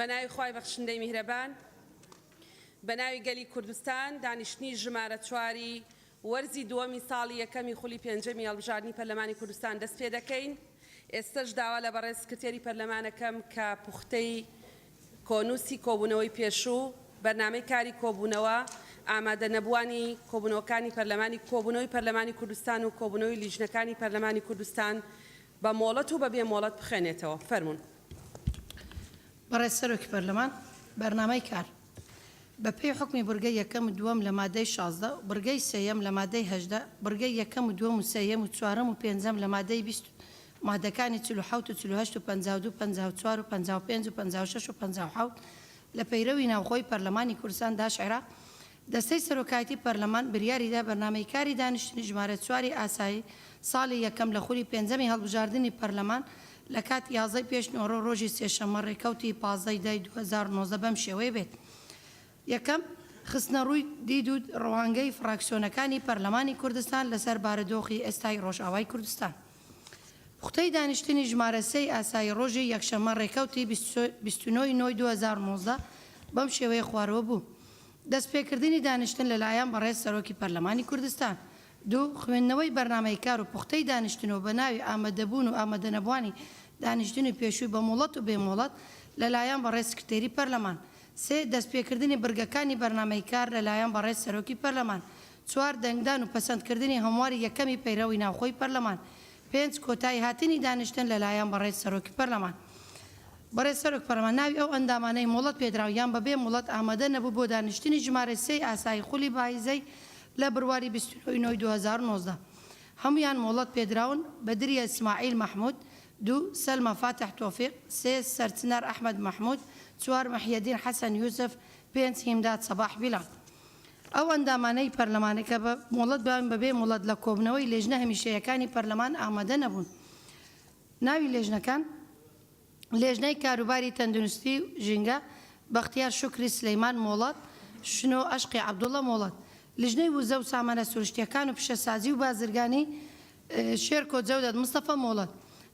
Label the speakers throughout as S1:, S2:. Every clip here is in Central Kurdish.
S1: بە ناوی خوای بەخشندەی میهرەبان. بە ناوی گەلی کوردستان دانیشتنی ژمارە چواری وەرزی دووەمی ساڵی یەکەمی خولی پێنجەمی هەڵبژاردنی پەرلەمانی کوردستان دەست پێ دەکەین. ئێستەش داوا لە بەڕێز سکرتێری پەرلەمانەکەم کە پوختەی کۆنووسی کۆبوونەوەی پێشوو، بەرنامەی کاری کۆبوونەوە، ئامادەنەبووانی کۆبوونەوەکانی پەرلەمانی کۆبوونەوەی پەرلەمانی کوردستان و کۆبوونەوەی لیژنەکانی پەرلەمانی کوردستان بە مۆڵەت و بە بێ مۆڵەت بخوێنێتەوە. فەرموون.
S2: بەڕێز سەرۆکی پەرلەمان، بەرنامەی کار، بە پێی حوکمی بڕگەی یەکەم و دووەم لە مادەی 16 و بڕگەی سێیەم لە مادەی 18، بڕگەی یەکەم و دووەم و سێیەم و چوارەم و پێنجەم لە مادەی 20 و مادەکانی 47 و 48 و 52 و 54 و 55 و 56 و 57 لە پەیرەوی ناوخۆی پەرلەمانی کوردستان داش عێراق، دەستەی سەرۆکایەتی پەرلەمان بریاریدا بەرنامەی کاری دانیشتنی ژمارە چواری ئاسایی ساڵی یەکەم لە خولی پێنجەمی هەڵبژاردنی پەرلەمان لە کاتی یازدەی پێش نیوەڕۆ ڕۆژی سێشەممە ڕێکەوتی 15 ی دە ی 2019 بەم شێوەیە بێت، یەکەم، خستنەڕووی دید و ڕوانگەی فڕاکسیۆنەکانی پەرلەمانی کوردستان لەسەر بارودۆخی ئێستای ڕۆژئاوای کوردستان. پوختەی دانیشتنی ژمارە سێی ئاسایی ڕۆژی یەکشەممە ڕێکەوتی 29 ی نۆی 2019 بەم شێوەیە خوارەوە بوو. دەستپێکردنی دانیشتن لەلایەن بەڕێز سەرۆکی پەرلەمانی کوردستان. دوو، خوێندنەوەی بەرنامەی کار و پوختەی دانیشتن و بەناوی ئامەدەبوون و ئامەدەنەبووانی دانیشتنی پێشووی بە مۆڵەت و بێ مۆڵەت لەلایەن بەڕێز سکرتێری پەرلەمان. سێ، دەستپێکردنی بڕگەکانی بەرنامەی کار لەلایەن بەڕێز سەرۆکی پەرلەمان. چوار، دەنگدان و پەسەندکردنی هەمواری یەکەمی پەیرەوی ناوخۆی پەرلەمان. پێنج، کۆتایی هاتنی دانیشتن لەلایەن بەڕێز سەرۆکی پەرلەمان. بەڕێز سەرۆک پەرلەمان ناوی ئەو ئەندامانەی مۆڵەت پێدراو یان بەبێ مۆڵەت ئامادە نەبوو بۆ دانیشتنی ژمارە سێی ئاسایی خولی پایزەی لە بڕواری 29 ی نۆی 2019 هەموویان مۆڵەت پێدراون، بەدریە ئیسماعیل مەحمود، دوو، سەلما فاتح تۆفیق، سێ، سەرچنار ئەحمەد مەحمود، چوار، محیەدین حەسەن یوسف، پێنج، هیمداد سەباح بیلال. ئەو ئەندامانەی پەرلەمان کە بە مۆڵەت یان بەبێ مۆڵەت لە کۆبوونەوەی لێژنە هەمیشەیەکانی پەرلەمان ئامادە نەبوون. ناوی لێژنەکان، لێژنەی کاروباری تەندروستی و ژینگە، بەختیار شوکری سلیمان مۆڵەت، شنۆ ئەشقی عەبدوڵە مۆڵەت. لیژنەی وزە و سامانە سروشتییەکان و پیشەسازی و بازرگانی، شێرکۆ جەودەت مستەفا مۆڵەت.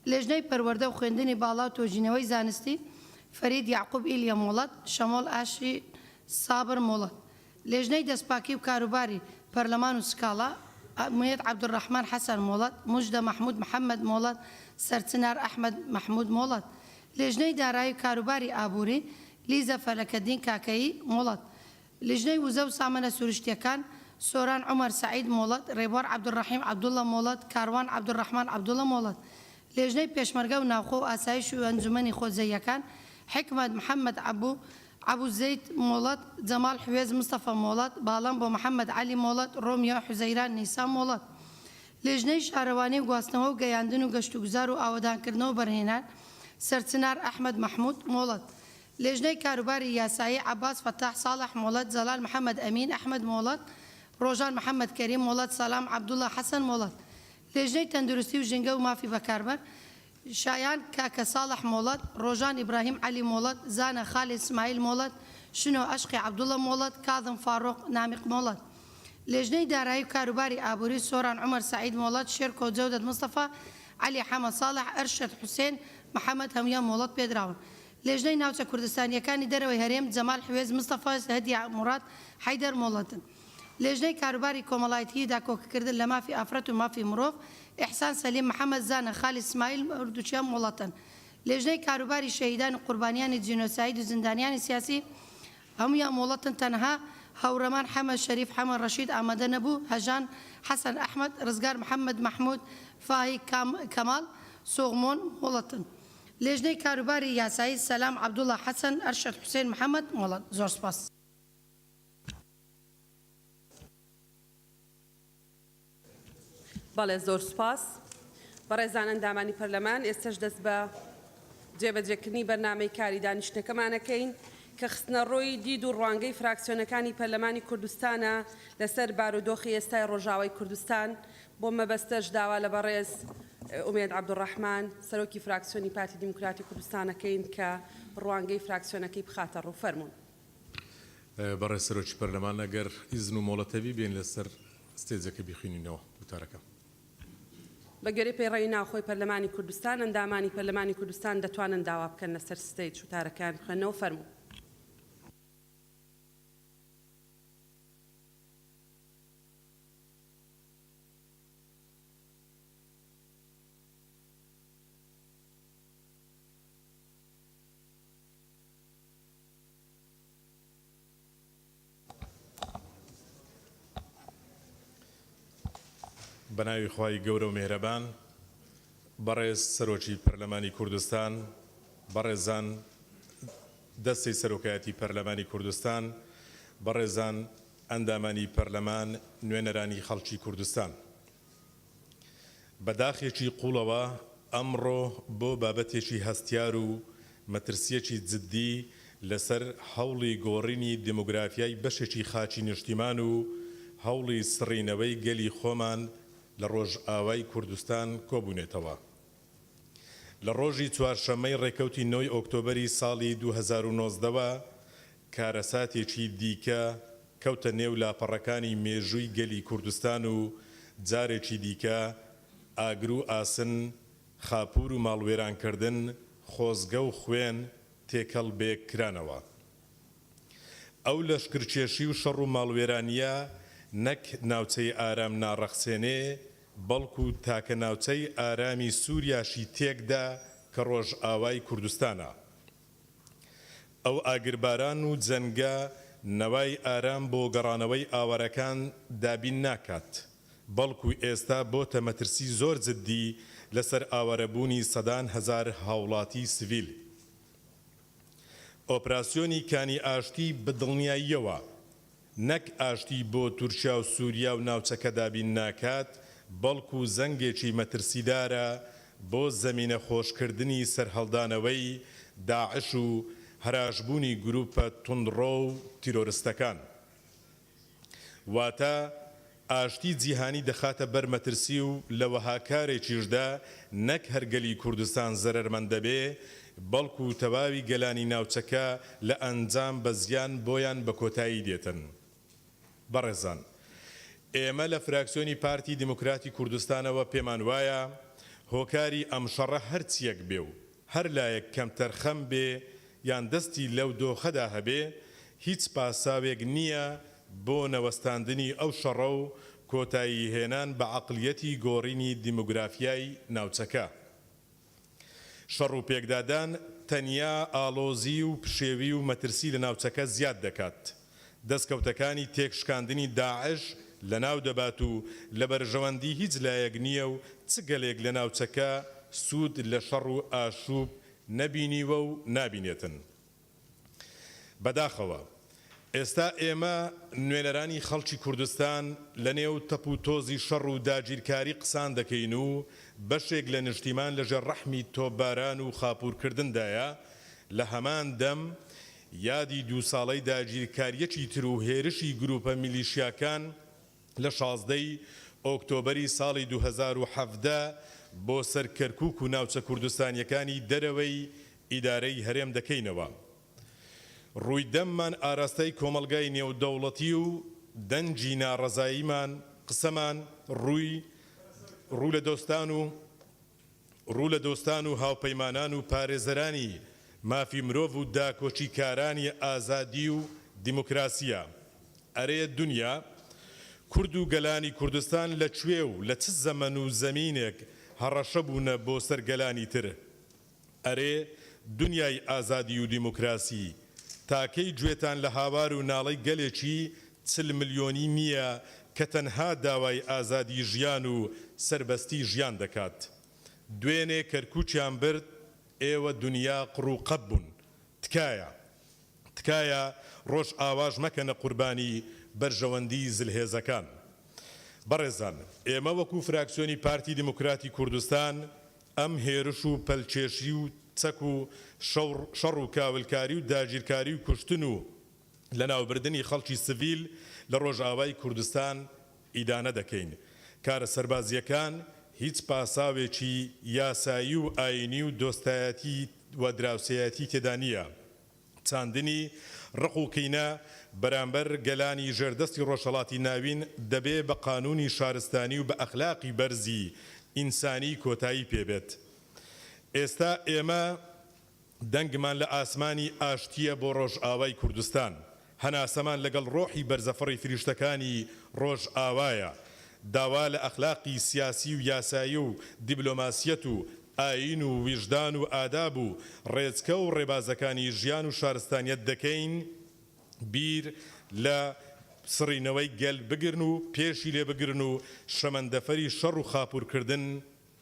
S2: لێژنەی پەروەردە و خوێندنی باڵا و تۆژینەوەی زانستی، فەرید یەعقوب ئیلیە مۆڵەت، شەمۆڵ ئاشی سابر مۆڵەت. لێژنەی دەستپاکی و کاروباری پەرلەمان و سکاڵا، ئومێد عەبدولڕەحمان حەسەن مۆڵەت، موژدە مەحمود محەمەد مۆڵەت، سەرچنار ئەحمەد مەحمود مۆڵەت. لێژنەی دارایی و کاروباری ئابووری، لیزە فەلەکەدین کاکەیی مۆڵەت. لیژنەی وزە و سامانە سروشتییەکان، سۆران عومەر سەعید مۆڵەت، رێبوار عەبدولڕەحیم عەبدوڵڵا مۆڵەت، کاروان عەبدولڕەحمان عەبدوڵڵا مۆڵەت. لێژنەی پێشمەرگە و ناوخۆ و ئاسایش و ئەنجومەنی خۆجێیەکان، حیکمەت محەمەد عەبو عەبو زەید مۆڵەت، جەماڵ حوێز مستەفا مۆڵەت، باڵەمبۆ محەمەد عەلی مۆڵەت، ڕۆمیۆ حوزەیران نیسان مۆڵەت. لێژنەی شارەوانی و گواستنەوە و گەیاندن و گەشتوگوزار و ئاوەدانکردنەوە و بەرهێنان، سەرچنار ئەحمەد مەحمود مۆڵەت. لێژنەی کاروباری یاسایی، عەباس فەتاح ساڵح مۆڵەت، جەلال محەمەد ئەمین ئەحمەد مۆڵەت، ڕۆژان محەمەد کەریم مۆڵەت، سەلام عەبدوڵا حەسەن مۆڵەت. لێژنەی تەندروستی و ژینگە و مافی بەکاربەر، شایان کاکە ساڵح مۆڵەت، ڕۆژان ئیبراهیم عەلی مۆڵەت، زانا خالید سمایل مۆڵەت، شنۆ ئەشقی عەبدوڵە مۆڵەت، کاظم فاڕوق نامیق مۆڵەت. لێژنەی دارایی و کاروباری ئابووری، سۆران عومەر سەعید مۆڵەت، شێرکۆ جەودەت مستەفا، عەلی حەمە ساڵح، ئەرشەد حوسێن محەمەد هەموویان مۆڵەت پێدراون. لێژنەی ناوچە کوردستانییەکانی دەرەوەی هەرێم، جەمال حوێز مستەفا، هەدیە موڕاد حەیدەر مۆڵەتن. لێژنەی کاروباری کۆمەڵایتیی داکۆکیکردن لە مافی ئافرەت و مافی مڕۆڤ، ئیحسان سەلیم محەمەد زانا خالید سمایل هەردووکیان مۆڵەتن. لێژنەی کاروباری شەهیدان و قوربانیانی جینۆساید و زیندانیانی سیاسی هەموویان مۆڵەتن تەنها هەورەمان حەمە شەریف حەمە ڕەشید ئامادە نەبوو، هەژان حەسەن ئەحمەد، ڕزگار محەمەد مەحمود، فاهی کەمال سۆغمۆن مۆڵەتن. لێژنەی کاروباری یاسایی سەلام عەبدوڵا حەسەن، ئەرشەد حوسێن محەمەد مۆڵەت. زۆر سوپاس.
S1: بەڵێ زۆر سوپاس. بەڕێزان ئەندامانی پەرلەمان ئێستەش دەست بە جێبەجێکردنی بەرنامەی کاری دانیشتنەکەمان ئەکەین کە خستنەڕووی دید و ڕوانگەی فراکسیۆنەکانی پەرلەمانی کوردستانە لەسەر بارودۆخی ئێستای ڕۆژاوای کوردستان بۆ مەبەستەش داوا لە بەڕێز ئومێد عەبدولڕەحمان سەرۆکی فراکسیۆنی پارتی دیموکراتی کوردستان ئەکەین کە ڕوانگەی فراکسیۆنەکەی بخاتە ڕوو. فەرموون.
S3: بەڕێز سەرۆکی پەرلەمان ئەگەر ئیزن و مۆڵەت هەبی بێین لەسەر ستێجەکە بیخوینینەوە وتارەکە.
S1: بە گوێرەی پەیڕەوی ناوخۆی پەرلەمانی کوردستان، ئەندامانی پەرلەمانی کوردستان دەتوانن داوا بکەن لەسەر stage وتارەکەیان بخوێننەوە. فەرموو.
S3: بەناوی خوای گەورە و میهرەبان. بەڕێز سەرۆکی پەرلەمانی کوردستان، بەڕێزان دەستەی سەرۆکایەتی پەرلەمانی کوردستان، بەڕێزان ئەندامانی پەرلەمان، نوێنەرانی خەڵکی کوردستان. بە داخێکی قووڵەوە ئەمڕۆ بۆ بابەتێکی هەستیار و مەترسییەکی جددی لەسەر هەوڵی گۆڕینی دیمۆگرافیای بەشێکی خاکی نیشتیمان و هەوڵی سڕینەوەی گەلی خۆمان لە ڕۆژئاوای کوردستان کۆبوونێتەوە. لە ڕۆژی چوارشەممەی ڕێکەوتی نۆی ئۆکتۆبەری ساڵی 2019 وە کارەساتێکی دیکە کەوتە نێو لاپەڕەکانی مێژووی گەلی کوردستان و جارێکی دیکە ئاگر و ئاسن، خاپوور و ماڵوێرانکردن، خۆزگە و خوێن تێکەڵ بەیەک کرانەوە. ئەو لەشکرکێشی و شەڕ و ماڵوێرانییە نەک ناوچەی ئارام ناڕەخسێنێ، بەڵکو تاکە ناوچەی ئارامی سوریاشی تێکدا کە ڕۆژئاوای کوردستانە. ئەو ئاگرباران و جەنگە نەوای ئارام بۆ گەڕانەوەی ئاوارەکان دابین ناکات، بەڵکو ئێستا بۆتە مەترسی زۆر جدی لەسەر ئاوارەبوونی سەدان هەزار هاوڵاتی سڤیل. ئۆپراسیۆنی کانی ئاشتی بەدڵنیاییەوە نەک ئاشتی بۆ تورکیا و سوریا و ناوچەکە دابین ناکات، بەڵکو زەنگێکی مەترسیدارە بۆ زەمینە خۆشکردنی سەرهەڵدانەوەی داعش و هەراشبوونی گروپە توندڕۆ و تیرۆرستەکان. واتە ئاشتی جیهانی دەخاتە بەر مەترسی و لە وەها کارێکیشدا نەک هەر گەلی کوردستان زەرەرمەند دەبێ، بەڵکو تەواوی گەلانی ناوچەکە لە ئەنجام بە زیان بۆیان بە کۆتایی دێتن. بەڕێزان ئێمە لە فراکسیۆنی پارتی دیموکراتی کوردستانەوە پێمان وایە هۆکاری ئەم شەڕە هەرچیەک بێ و هەر لایەک کەمتەرخەم بێ یان دەستی لەو دۆخەدا هەبێ، هیچ پاساوێک نییە بۆ نەوەستاندنی ئەو شەڕە و کۆتایی هێنان بە عەقڵیەتی گۆڕینی دیموگرافیای ناوچەکە. شەڕ و پێکدادان تەنیا ئاڵۆزی و پشێوی و مەترسی لە ناوچەکە زیاد دەکات. دەستکەوتەکانی تێکشکاندنی داعش لەناو دەبات و لە بەرژەوەندی هیچ لایەک نییە و چ گەلێک لە ناوچەکە سوود لە شەڕ و ئاشوب نەبینیوە و نابینێتن. بەداخەوە ئێستا ئێمە نوێنەرانی خەڵکی کوردستان لە نێو تەپ و تۆزی شەڕ و داگیرکاری قسان دەکەین و بەشێک لە نشتیمان لە ژێر ڕەحمی تۆپباران و خاپوورکردندایە، لە هەمان دەم یادی دوو ساڵەی داگیرکارییەکی تر و هێرشی گرووپە میلیشیاکان لە 16 ی ئۆکتۆبەری ساڵی 2017 بۆ سەر کەرکووک و ناوچە کوردستانییەکانی دەرەوەی ئیدارەی هەرێم دەکەینەوە. ڕووی دەممان ئاراستەی کۆمەڵگای نێودەوڵەتی و دەنگی ناڕەزاییمان قسەمان ڕووی ڕوو لە دۆستان و ڕوو لە دۆستان و هاوپەیمانان و پارێزەرانی مافی مرۆڤ و داکۆکیکارانی ئازادی و دیموکراسییە. ئەرێ دونیا، کورد و گەلانی کوردستان لە کوێ و لە چ زەمەن و زەمینێک هەڕەشە بوونە بۆ سەر گەلانی تر؟ ئەرێ دونیای ئازادی و دیموکراسی، تا کەی گوێتان لە هاوار و ناڵەی گەلێکی 40 ملیۆنی نییە کە تەنها داوای ئازادی ژیان و سەربەستی ژیان دەکات؟ دوێنێ کەرکوکیان برد، ئێوە دونیا قڕ و قەپ بوون. تکایە. تکایە ڕۆژئاواش مەکەنە قوربانی بەرژەوەندی زلهێزەکان. بەڕێزان ئێمە وەکو فراکسیۆنی پارتی دیموکراتی کوردستان ئەم هێرش و پەلکێشی و چەک و شەڕ و کاولکاری و داگیرکاری و کوشتن و لەناوبردنی خەڵکی سڤیل لە ڕۆژئاوای کوردستان ئیدانە دەکەین. کارە سەربازییەکان هیچ پاساوێکی یاسایی و ئایینی و دۆستایەتی و دراوسێیەتی تێدا نییە. چاندنی ڕق و کینە بەرامبەر گەلانی ژێردەستی ڕۆژهەڵاتی ناوین دەبێ بە قانوونی شارستانی و بە ئەخلاقی بەرزی ئینسانی کۆتایی پێ بێت. ئێستا ئێمە دەنگمان لە ئاسمانی ئاشتییە بۆ ڕۆژئاوای کوردستان، هەناسەمان لەگەڵ ڕۆحی بەرزەفڕی فریشتەکانی ڕۆژئاوایە. داوا لە ئەخلاقی سیاسی و یاسایی و دیبلۆماسیەت و ئایین و ویژدان و ئاداب و ڕێچکە و ڕێبازەکانی ژیان و شارستانیەت دەکەین بیر لە سڕینەوەی گەل بگرن و پێشی لێ بگرن و شەمەندەفەری شەڕ و خاپوورکردن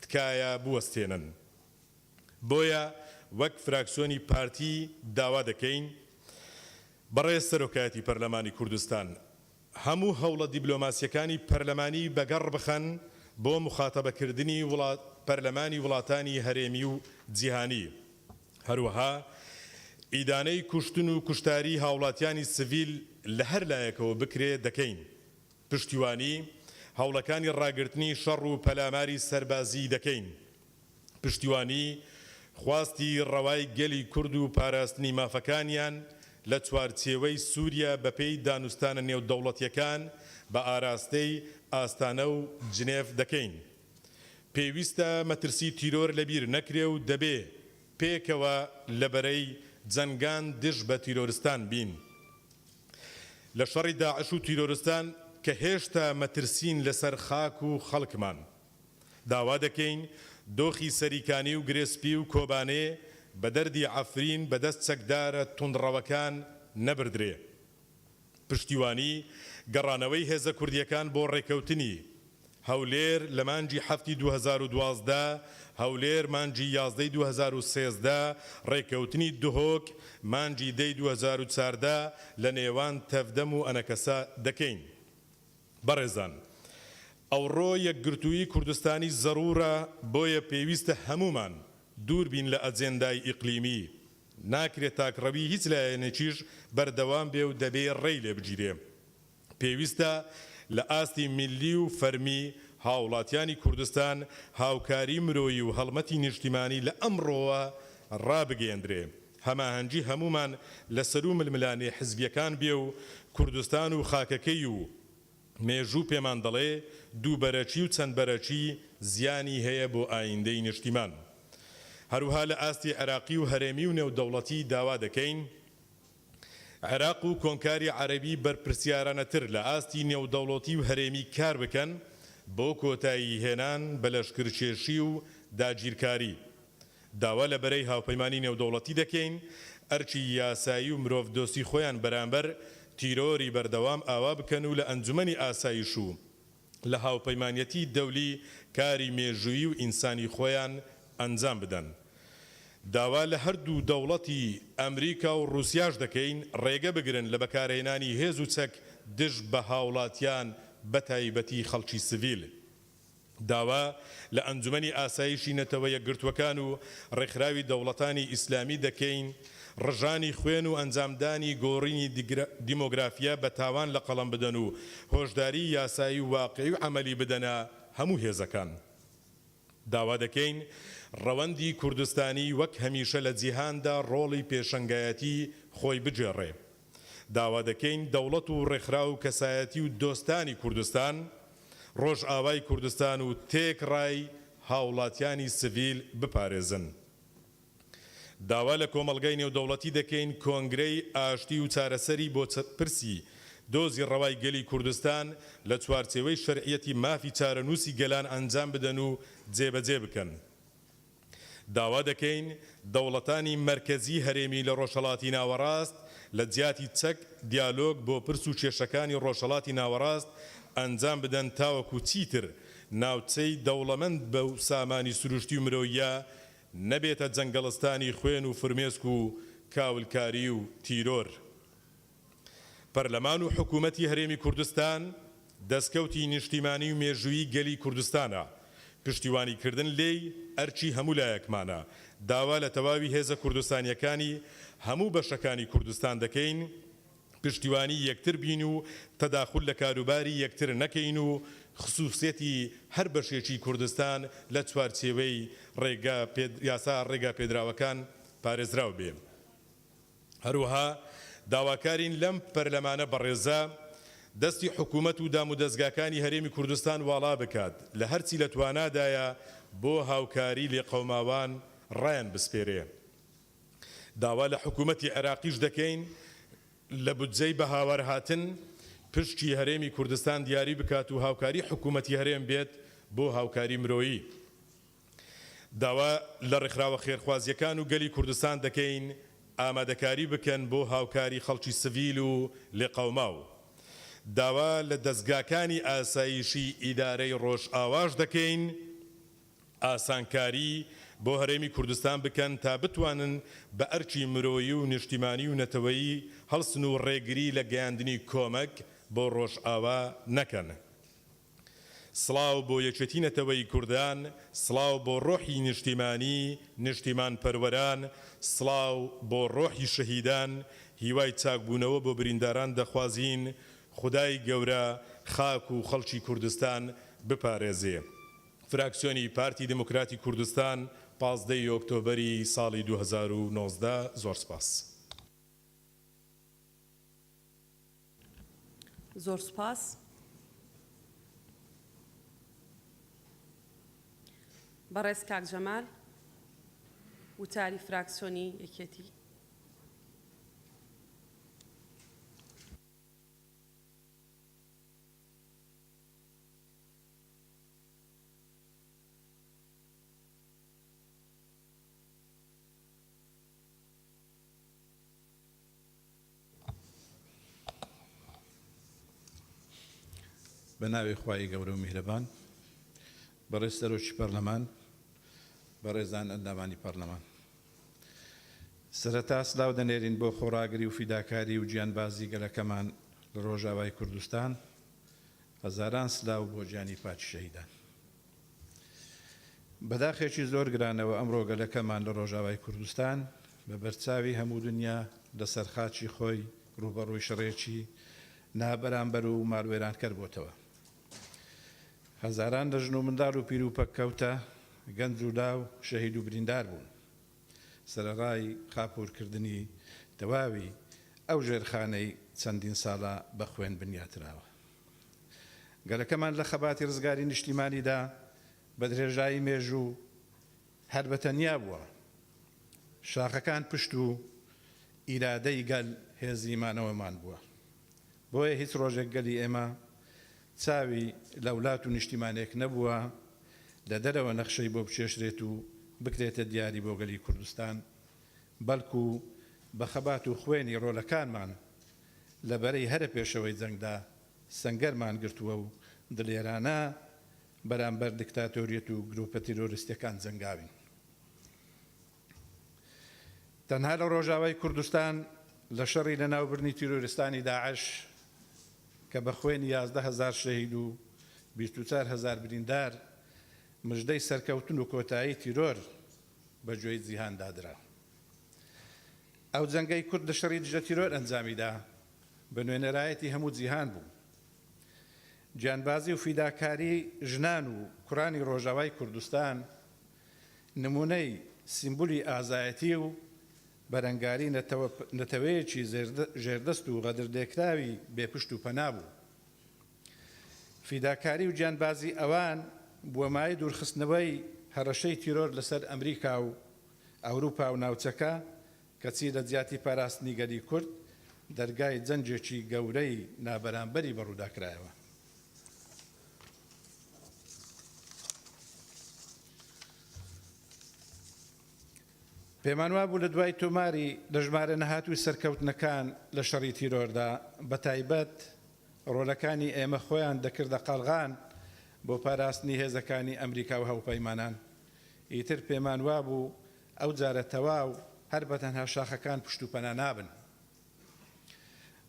S3: تکایە بوەستێنن. بۆیە وەک فراکسیۆنی پارتی داوا دەکەین بەڕێز سەرۆکایەتی پەرلەمانی کوردستان هەموو هەوڵە دیبلۆماسیەکانی پەرلەمانی بەگەڕ بخەن بۆ موخاتەبەکردنی پەرلەمانی وڵاتانی هەرێمی و جیهانی هەروەها ئیدانەی کوشتن و کوشتاری هاوڵاتیانی سڤیل لە هەر لایەکەوە بکرێ دەکەین پشتیوانی هەوڵەکانی ڕاگرتنی شەڕ و پەلاماری سەربازی دەکەین. پشتیوانی خواستی ڕەوای گەلی کورد و پاراستنی مافەکانیان لە چوارچێوەی سوریە بەپێی دانوستانە نێودەوڵەتیەکان بە ئاراستەی ئاستانە و جنێف دەکەین. پێویستە مەترسی تیرۆر لەبیر نەکرێ و دەبێ پێکەوە لە بەرەی جەنگان دژ بە تیرۆرستان بین. لە شەڕی داعش و تیرۆرستان کە هێشتا مەترسین لەسەر خاک و خەڵکمان. داوا دەکەین دۆخی سەریکانی و گرێ سپی و کۆبانێ بە دەردی عەفرین بە دەست چەکدارە توندڕەوەکان نەبردرێ. پشتیوانی گەڕانەوەی هێزە کوردییەکان بۆ ڕێکەوتنی، هەولێر لە مانگی حەفتی 2012، هەولێر مانگی یازدەی 2013، ڕێکەوتنی دهۆک مانگی دەی 2014 لە نێوان تەڤدەم و ئەنەکەسە دەکەین. بەڕێزان ئەوڕۆ یەکگرتوویی کوردستانی زەروورە بۆیە پێویستە هەموومان دوور بین لە ئەجێندای ئیقلیمی، ناکرێ تاکڕەوی هیچ لایەنێکیش بەردەوام بێ و دەبێ ڕێی لێ بگیرێ. پێویستە لە ئاستی میللی و فەرمی هاوڵاتیانی کوردستان هاوکاری مرۆیی و هەڵمەتی نیشتیمانی لە ئەمڕۆوە ڕابگەیەندرێ. هەماهەنگی هەموومان لە سەروو ململانێ حزبیەکان بێ و کوردستان و خاکەکەی و مێژوو پێمان دەڵێ دووبەرەکی و چەند بەرەکی زیانی هەیە بۆ ئایندەی نیشتیمان. هەروها لە ئاستی عێراقی و هەرێمی و نێودەوڵەتی داوا دەکەین عێراق و کۆمکاری عەرەبی بەرپرسیارانەتر لە ئاستی نێودەوڵەتی و هەرێمی کار بکەن بۆ کۆتایی هێنان بە لەشکرکێشی و داگیرکاری. داوا لە بەرەی هاوپەیمانی نێودەوڵەتی دەکەین ئەرکی یاسایی و مرۆڤدۆستی خۆیان بەرامبەر تیرۆری بەردەوام ئاوا بکەن و لە ئەنجومەنی ئاسایش و لە هاوپەیمانیەتی دەولی کاری مێژوویی و ئینسانی خۆیان ئەنجام بدەن. داوا لە هەردوو دەوڵەتی ئەمریکا و ڕوسیاش دەکەین ڕێگە بگرن لە بەکارهێنانی هێز و چەک دژ بە هاوڵاتیان بەتایبەتی خەڵکی سڤیل. داوا لە ئەنجومەنی ئاسایشی نەتەوە یەکگرتووەکان و ڕێکخراوی دەوڵەتانی ئیسلامی دەکەین ڕژانی خوێن و ئەنجامدانی گۆڕینی دیمۆگرافیا بە تاوان لە قەڵەم بدەن و هۆشداریی یاسایی و واقیعی و عەمەلی بدەنە هەموو هێزەکان. داوا دەکەین ڕەوەندی کوردستانی وەک هەمیشە لە جیهاندا ڕۆڵی پێشەنگایەتی خۆی بگێڕێ. داوا دەکەین دەوڵەت و ڕێکخراو و کەسایەتی و دۆستانی کوردستان، ڕۆژئاوای کوردستان و تێکڕای هاوڵاتیانی سڤیل بپارێزن. داوا لە کۆمەڵگای نێودەوڵەتی دەکەین کۆنگرەی ئاشتی و چارەسەری بۆ پرسی دۆزی ڕەوای گەلی کوردستان لە چوارچێوەی شەرعیەتی مافی چارەنووسی گەلان ئەنجام بدەن و جێبەجێ بکەن. داوا دەکەین دەوڵەتانی مەرکەزی هەرێمی لە ڕۆژهەڵاتی ناوەڕاست لە جیاتی چەک دیالۆگ بۆ پرس و کێشەکانی ڕۆژهەڵاتی ناوەڕاست ئەنجام بدەن تاوەکو چیتر ناوچەی دەوڵەمەند بەو سامانی سروشتی و مرۆییە نەبێتە جەنگەڵستانی خوێن و فرمێسک و کاولکاری و تیرۆر. پەرلەمان و حکوومەتی هەرێمی کوردستان دەستکەوتی نیشتیمانی و مێژوویی گەلی کوردستانە، پشتیوانیکردن لێی ئەرکی هەموو لایەکمانە، داوا لە تەواوی هێزە کوردستانییەکانی هەموو بەشەکانی کوردستان دەکەین پشتیوانی یەکتر بین و تەداخول لە کاروباری یەکتر نەکەین و خسوسیەتی هەر بەشێکی کوردستان لە چوارچێوەی ڕێگا یاسا ڕێگاپێدراوەکان پارێزراو بێ. هەروەها داواکارین لەم پەرلەمانە بەڕێزە. دەستی حکومەت و دامودەزگاکانی هەرێمی کوردستان واڵا بکات لە هەرچی لە توانادایە بۆ هاوکاری لێقەوماوان ڕایان بسپێرێ. داوا لە حکومەتی عێراقیش دەکەین لە بودجەی بەهاوارهاتن پشکی هەرێمی کوردستان دیاری بکات و هاوکاری حکومەتی هەرێم بێت بۆ هاوکاری مرۆیی. داوا لە ڕێکخراوە خێرخوازییەکان و گەلی کوردستان دەکەین ئامادەکاری بکەن بۆ هاوکاری خەڵکی سڤیل و لێقەوماو. داوا لە دەزگاکانی ئاسایشی ئیدارەی ڕۆژئاواش دەکەین ئاسانکاری بۆ هەرێمی کوردستان بکەن تا بتوانن بە ئەرکی مرۆیی و نیشتیمانی و نەتەوەیی هەڵسن و ڕێگری لە گەیاندنی کۆمەک بۆ ڕۆژئاوا نەکەن. سڵاو بۆ یەکێتی نەتەوەیی کوردان، سڵاو بۆ ڕۆحی نیشتیمانی نیشتیمانپەروەران، سڵاو بۆ ڕۆحی شەهیدان، هیوای چاکبوونەوە بۆ برینداران دەخوازین، خودای گەورە خاک و خەڵکی کوردستان بپارێزێ. فراکسیۆنی پارتی دیموکراتی کوردستان، 15 ی ئۆکتۆبەری ساڵی 2019 زۆر سپاس.
S1: زۆر سوپاس. بەڕێز کاک جەمال، وتاری فراکسیۆنی یەکێتی.
S4: بە ناوی خوای گەورە و میهرەبان. بەڕێز سەرۆکی پەرلەمان، بەڕێزان ئەندامانی پەرلەمان. سەرەتا سلاو دەنێرین بۆ خۆڕاگری و فیداکاری و گیانبازی گەلەکەمان لە ڕۆژاوای کوردستان، هەزاران سلاو بۆ گیانی پاکی شەهیدان. بەداخێکی زۆر گرانەوە ئەمڕۆ گەلەکەمان لە ڕۆژاوای کوردستان بە بەرچاوی هەموو دنیا لە سەر خاکی خۆی ڕووبەڕووی شەڕێکی نابەرامبەر و ماڵوێرانکەر بۆتەوە. هەزاران لە ژن و منداڵ و پیر و پەککەوتە، گەنج و لاو شەهید و بریندار بوون. سەرەڕای خاپوورکردنی تەواوی ئەو ژێرخانەی چەندین ساڵە بە خوێن بنیاتراوە. گەلەکەمان لە خەباتی ڕزگاری نیشتیمانیدا بە درێژایی مێژوو هەر بە تەنیا بووە. شاخەکان پشت و ئیرادەی گەل هێزی مانەوەمان بووە. بۆیە هیچ ڕۆژێک گەلی ئێمە چاوی لە ولات و نیشتیمانێک نەبووە لە دەرەوە نەخشەی بۆ بکێشرێت و بکرێتە دیاری بۆ گەلی کوردستان، بەلکو بە خەبات و خوێنی ڕۆلەکانمان لە بەرەی هەرە پێشەوەی جەنگدا سەنگەرمان گرتووە و دلێرانە بەرامبەر دکتاتۆریەت و گروپە تیرۆریستیەکان جەنگاوین. تەنها لە ڕۆژاوای کوردستان لە شەڕی لەناوبردنی تیرۆریستانی داعش کە بە خوێنی 11 هەزار شەهید و 24 هەزار بریندار مژدەی سەرکەوتن و کۆتایی تیرۆر بە گوێی جیهاندا درا. ئەو جەنگەی کورد لە شەڕی دژە تیرۆر ئەنجامیدا بە نوێنەرایەتی هەموو جیهان بوو. گیانبازی و فیداکاری ژنان و کوڕانی ڕۆژاوای کوردستان نموونەی سیمبولی ئازایەتی و بەرەنگاری نەتەوەیەکی ژێردەست و غەدرلێکراوی بێ پشت و پەنا بوو. فیداکاری و گیانبازی ئەوان بووە مایەی دوورخستنەوەی هەڕەشەی تیرۆر لەسەر ئەمریکا و ئەوروپا و ناوچەکە، کەچی لە جیاتی پاراستنی گەلی کورد، دەرگای جەنگێکی گەورەی نابەرامبەری بەڕوودا کرایەوە. پێمانوابوو لە دوای تۆماری لە ژمارە نەهاتووی سەرکەوتنەکان لە شەڕی تیرۆردا، بەتایبەت ڕۆلەکانی ئێمە خۆیان دەکردە قەڵغان بۆ پاراستنی هێزەکانی ئەمریکا و هاوپەیمانان، ئیتر پێمان وابوو ئەو جارە تەواو هەر بەتەنها شاخەکان پشت و پەنا نابن.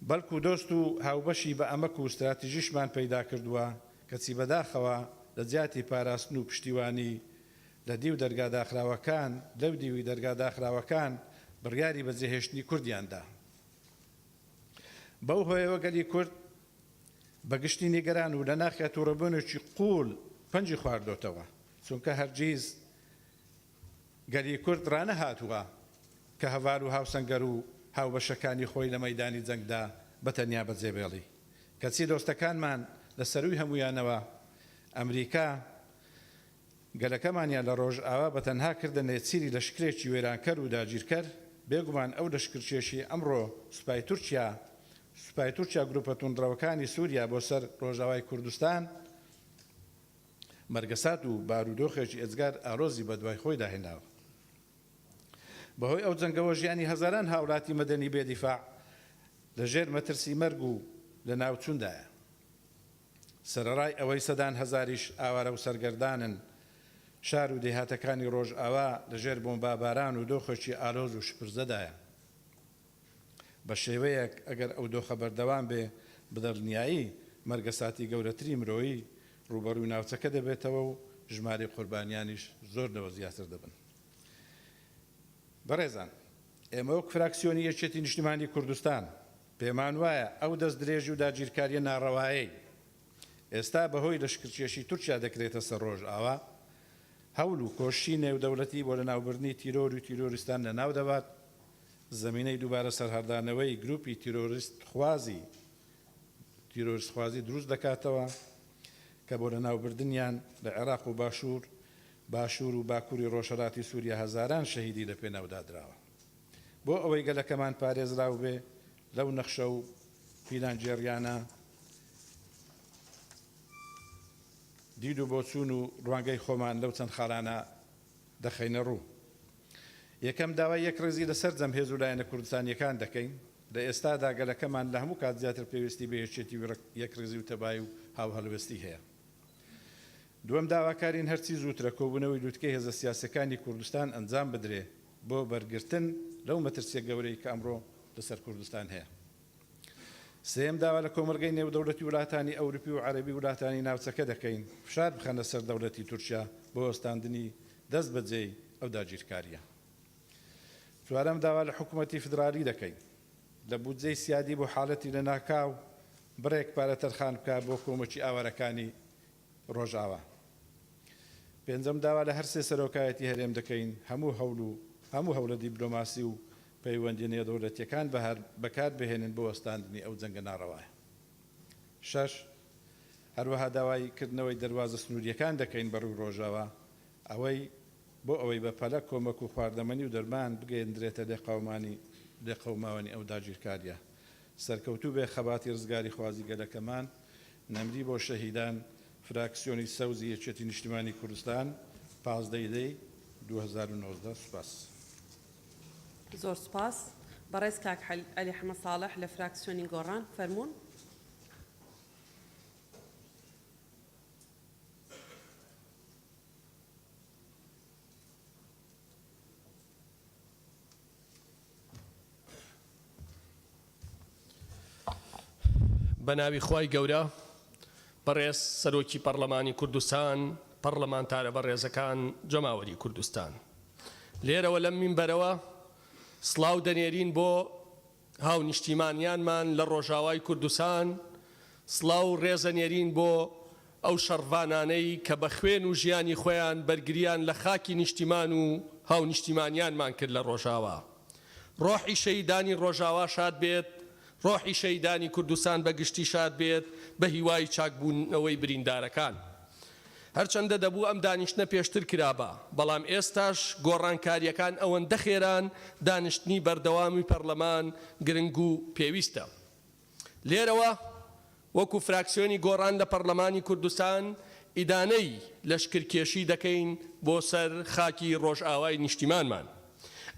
S4: بەلکو دۆست و هاوبەشی بە ئەمەک و ستراتیژیشمان پەیدا کردووە، کەچی بەداخەوە لە جیاتی پاراستن و پشتیوانی لە دیو دەرگا داخراوەکان، لەو دیوی دەرگا داخراوەکان بڕیاری بەجێهێشتنی کوردیان دا. بەو هۆیەوە گەلی کورد بە گشتی نیگەران و لە ناخیا توڕەبوونێکی قووڵ پەنجی خواردۆتەوە، چونکە هەرگیز گەلی کورد ڕانەهاتووە کە هەڤال و هاوسەنگەر و هاوبەشەکانی خۆی لە مەیدانی جەنگدا بە تەنیا بەجێبێڵی. کەچی دۆستەکانمان لە سەرووی هەموویانەوە ئەمریکا، گەلەکەمانیان لە ڕۆژئاوا بە تەنها کردە نێچیری لەشکرێکی وێرانکەر و داگیرکەر، بێگومان ئەو لەشکرکێشیەی ئەمڕۆ سوپای تورکیا سوپای تورکیا گروپە توندڕەوەکانی سوریا بۆ سەر ڕۆژئاوای کوردستان مەرگەسات و بارودۆخێکی ئێجگار ئالۆزی بەدوای خۆیدا هێناوە. بەهۆی ئەو جەنگەوە ژیانی هەزاران هاولاتی مەدەنی بێ دیفاع لە ژێر مەترسی مەرگ و لەناوچوندایە. سەرەڕای ئەوەی سەدان هەزاریش ئاوارە و سەرگەردانن، شار و دێهاتەکانی ڕۆژئاوا لە ژێر بۆمباباران و دۆخێکی ئالۆز و شپرزەدایە. بە شێوەیەک ئەگەر ئەو دۆخە بەردەوام بێ، بەدڵنیایی مەرگەساتی گەورەتری مرۆیی ڕووبەڕووی ناوچەکە دەبێتەوە و ژمارەی قوربانیانیش زۆر لەوە زیاتر دەبن. بەڕێزان، ئێمە وەک فراکسیۆنی یەکێتی نیشتیمانی کوردستان پێمانوایە ئەو دەستدرێژی و داگیرکارییە ناڕەوایەی ئێستا بەهۆی لەشکرکێشی تورکیا دەکرێتە سەر ڕۆژئاوا، هەول و کۆششی نێودەولەتی بۆ لەناوبردنی تیرۆر و تیرۆریستان لەناو دەبات، زەمینەی دووبارە سەرهەڵدانەوەی گروپی تیرۆریستخوازی تیرۆریستخوازی دروست دەکاتەوە کە بۆ لەناوبردنیان لە عێراق و باشوور باشوور و باکووری ڕۆژهەلاتی سووریا هەزاران شەهیدی لە پێناودا دراوە. بۆ ئەوەی گەلەکەمان پارێزراو بێ لەو نەخشە و پیلانگێڕیانە، دید و بۆچوون و ڕوانگەی خۆمان لەو چەند خاڵانە دەخەینە ڕوو. یەکەم، داوای یەکڕیزی لە سەرجەم هێز و لایەنە کوردستانییەکان دەکەین. لە ئێستادا گەلەکەمان لە هەموو کات زیاتر پێویستی بە یەکێتی و یەکڕیزی و تەبایی و هاوهەڵوێستی هەیە. دووەم، داواکارین هەرچی زووترە کۆبوونەوەی لوتکەی هێزە سیاسییەکانی کوردستان ئەنجام بدرێ بۆ بەرگرتن لەو مەترسییە گەورەی کە ئەمڕۆ لەسەر کوردستان هەیە. سێیەم، داوا لە کۆمەڵگەی نێودەوڵەتی ولاتانی ئەوروپی و عەرەبی ولاتانی ناوچەکە دەکەین فشار بخەنە سەر دەوڵەتی تورکیا بۆ وەستاندنی دەست بەجێی ئەو داگیرکارییە. چوارەم، داوا لە حکومەتی فیدرالی دەکەین لە بودجەی سیادی بۆ حالەتی لەناکاو بڕێک پارە تەرخان بکات بۆ کۆمەکی ئاوارەکانی ڕۆژئاوا. پێنجەم، داوا لە هەرسێ سەرۆکایەتی هەرێم دەکەین هەموو هەوڵ و هەموو هەوڵە دیبلۆماسی و پەیوەندیە نێودەوڵەتیەکان بەکار بهێنن بۆ وەستاندنی ئەو جەنگە ناڕەوایە. شەش، هەروەها داوای کردنەوەی دەروازە سنووریەکان دەکەین بە ڕووی ڕۆژاوا ئەوەی بۆ ئەوەی بە پەلە کۆمەک و خواردەمەنی و دەرمان بگەیەندرێتە لێقەومانی لێقەوماوانی ئەو داگیرکاریە. سەرکەوتوو بێ خەباتی ڕزگاریخوازی گەلەکەمان، نەمری بۆ شەهیدان، فراکسیۆنی سەوزی یەکێتی نیشتیمانی کوردستان، 15 ی دەی 2019 سوپاس.
S1: زۆر سوپاس. بەڕێز کاک عەلی حەمە ساڵح لە فراکسیۆنی گۆڕان، فەرموون.
S5: بەناوی خوای گەورە بەڕێز سەرۆکی پەڕلەمانی کوردستان، پەڕلەمانتارە بەڕێزەکان، جەماوەری کوردستان. لێرەوە لەم مینبەرەوە سڵاو دەنێرین بۆ هاونیشتیمانیانمان لە ڕۆژاوای کوردستان، سڵاو و ڕێز ئەنێرین بۆ ئەو شەڕڤانانەی کە بە خوێن و ژیانی خۆیان بەرگریان لە خاکی نیشتیمان و هاونیشتیمانیانمان کرد لە ڕۆژاوا. ڕۆحی شەهیدانی ڕۆژاوا شاد بێت، ڕۆحی شەهیدانی کوردستان بە گشتی شاد بێت، بە هیوای چاکبوونەوەی بریندارەکان. هەرچەندە دەبوو ئەم دانیشتنە پێشتر کرابا، بەڵام ئێستاش گۆڕانکارییەکان ئەوەندە خێران، دانیشتنی بەردەوامی پەرلەمان گرنگ و پێویستە. لێرەوە وەکو فراکسیۆنی گۆڕان لە پەڕلەمانی کوردستان ئیدانەی لەشکرکێشی دەکەین بۆ سەر خاکی ڕۆژئاوای نیشتیمانمان.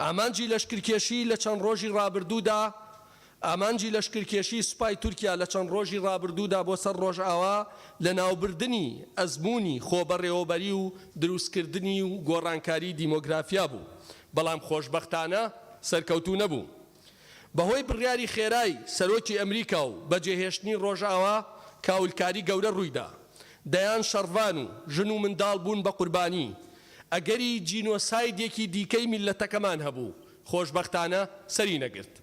S5: ئامانجی لەشکرکێشی لە چەند ڕۆژی ڕابردوودا ئامانجی لەشکرکێشی سوپای تورکیا لە چەند ڕۆژی ڕابردوودا بۆ سەر ڕۆژئاوا لەناوبردنی ئەزموونی خۆبەڕێوەبەری و دروستکردنی و گۆڕانکاری دیمۆگرافیا بوو، بەڵام خۆشبەختانە سەرکەوتوو نەبوو. بەهۆی بڕیاری خێرای سەرۆکی ئەمریکا و بەجێهێشتنی ڕۆژئاوا کاولکاری گەورە ڕوویدا، دەیان شەڕڤان و ژن و منداڵ بوون بە قوربانی، ئەگەری جینۆسایدێکی دیکەی میللەتەکەمان هەبوو، خۆشبەختانە سەری نەگرت.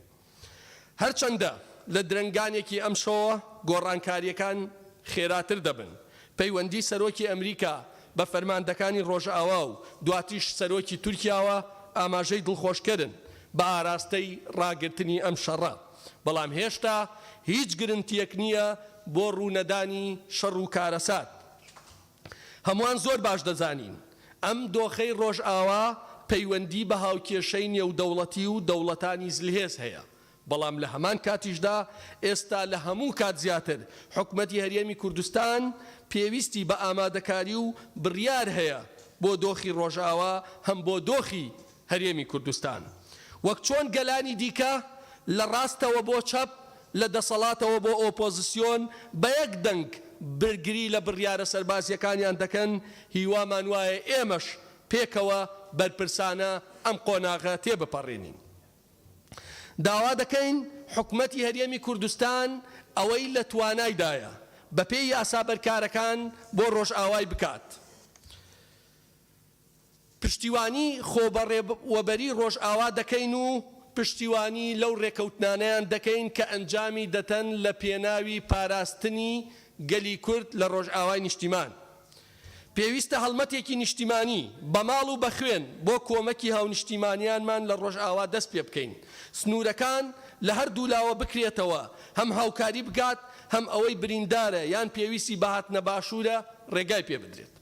S5: هەرچەندە لە درەنگانێکی ئەمشەوە گۆڕانکارییەکان خێراتر دەبن، پەیوەندی سەرۆکی ئەمریکا بە فەرماندەکانی ڕۆژئاوا و دواتریش سەرۆکی تورکیاوە ئاماژەی دڵخۆشکەرن بە ئاراستەی ڕاگرتنی ئەم شەڕە، بەڵام هێشتا هیچ گرنتییەک نییە. بۆ ڕوونەدانی شەڕ و کارەسات. هەمووان زۆر باش دەزانین ئەم دۆخەی ڕۆژئاوا پەیوەندی بە هاوکێشەی نێودەوڵەتی و دەوڵەتانی زلهێز هەیە، بەڵام لە هەمان کاتیشدا ئێستا لە هەموو کات زیاتر حکومەتی هەرێمی کوردستان پێویستی بە ئامادەکاری و بڕیار هەیە بۆ دۆخی ڕۆژئاوا هەم بۆ دۆخی هەرێمی کوردستان وەک چۆن گەلانی دیکە لە ڕاستەوە بۆ چەپ لە دەسەڵاتەوە بۆ ئۆپۆزسیۆن بە یەک دەنگ برگری لە بڕیارە سەربازییەکانیان دەکەن، هیوامان وایە ئێمەش پێکەوە بەرپرسانە ئەم قۆناغە تێبپەڕێنین. داوا دەکەین حکومەتی هەرێمی کوردستان ئەوەی لە توانایدایە بەپێی یاسا بەرکارەکان بۆ ڕۆژئاوای بکات. پشتیوانی خۆبەڕێوەبەری ڕۆژئاوا دەکەین و پشتیوانی لەو ڕێکەوتنانەیان دەکەین کە ئەنجامی دەدەن لە پێناوی پاراستنی گەلی کورد لە ڕۆژئاوای نیشتیمان. پێویستە هەڵمەتێکی نیشتیمانی بە ماڵ و بە خوێن بۆ کۆمەکی هاونیشتیمانیانمان لە ڕۆژئاوا دەست پێ بکەین. سنوورەکان لە هەردوولاوە بکرێتەوە، هەم هاوکاری بگات، هەم ئەوەی بریندارە یان پێویستی بە هاتنە باشوورە ڕێگای پێ بدرێت.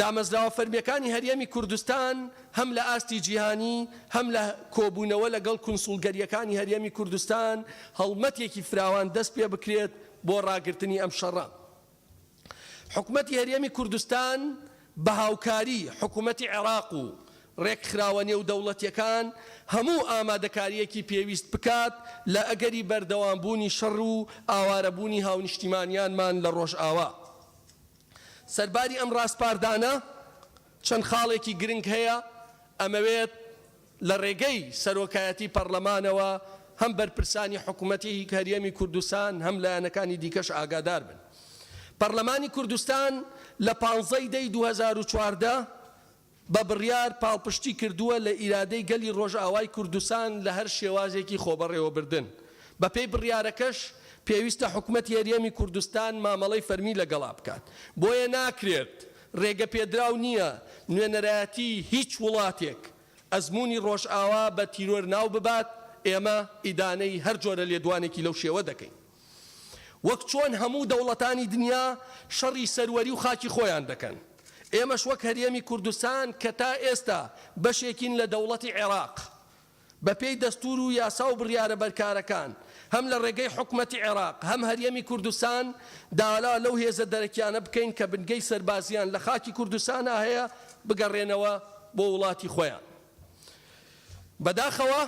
S5: دامەزراوە فەرمییەکانی هەرێمی کوردستان هەم لە ئاستی جیهانی هەم لە کۆبوونەوە لەگەڵ کونسوڵگەرییەکانی هەرێمی کوردستان هەڵمەتێکی فراوان دەست پێ بکرێت بۆ ڕاگرتنی ئەم شەڕە. حکومەتی هەرێمی کوردستان بە هاوکاری حکومەتی عێراق و ڕێکخراوە نێودەوڵەتییەکان هەموو ئامادەکارییەکی پێویست بکات لە ئەگەری بەردەوامبوونی شەڕ و ئاوارەبوونی هاونیشتیمانیانمان لە ڕۆژئاوا. سەرباری ئەم ڕاسپاردانە چەند خاڵێکی گرنگ هەیە ئەمەوێت لە ڕێگەی سەرۆکایەتی پەڕلەمانەوە هەم بەرپرسانی حکومەتی هەرێمی کوردستان هەم لایەنەکانی دیکەش ئاگادار بن. پەڕلەمانی کوردستان لە پانزە ی دەی 2014 بە بڕیار پاڵپشتی کردووە لە ئیرادەی گەلی ڕۆژئاوای کوردستان لە هەر شێوازێکی خۆبەڕێوەبردن. بەپێی بڕیارەکەش پێویستە حکومەتی هەرێمی کوردستان مامەڵەی فەرمی لەگەڵا بکات. بۆیە ناکرێت، ڕێگەپێدراو نییە نوێنەرایەتی هیچ وڵاتێک ئەزموونی ڕۆژئاوا بە تیرۆر ناو ببات، ئێمە ئیدانەی هەر جۆرە لێدوانێکی لەو شێوە دەکەین. وەک چۆن هەموو دەوڵەتانی دنیا شەڕی سەروەری و خاکی خۆیان دەکەن، ئێمەش وەک هەرێمی کوردستان کە تا ئێستا بەشێکین لە دەوڵەتی عێراق، بەپێی دەستوور و یاسا و بڕیارە بەرکارەکان، هەم لە ڕێگەی حکومەتی عێراق هەم هەرێمی کوردستان داوا لەو هێزە دەرەکیانە بکەین کە بنگەی سەربازییان لە خاکی کوردستانا هەیە بگەڕێنەوە بۆ وڵاتی خۆیان. بەداخەوە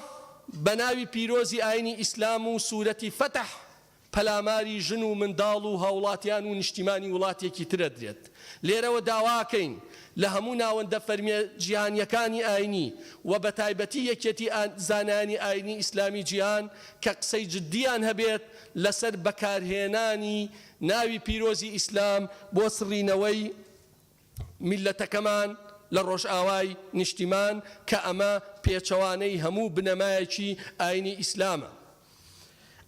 S5: بەناوی پیرۆزی ئاینی ئیسلام و سورەتی فەتح پەلاماری ژن و منداڵ و هاوڵاتیان و نیشتیمانی وڵاتێکی تر ئەدرێت. لێرەوە داواکەین لە هەموو ناوەندە فەرمیە جیهانیەکانی ئاینی و بەتایبەتی یەکێتی زانایانی ئاینی ئیسلامی جیهان کە قسەی جدیان هەبێت لەسەر بەکارهێنانی ناوی پیرۆزی ئیسلام بۆ سڕینەوەی میللەتەکەمان لە ڕۆژئاوای نیشتیمان کە ئەمە پێچەوانەی هەموو بنەمایەکی ئاینی ئیسلامە.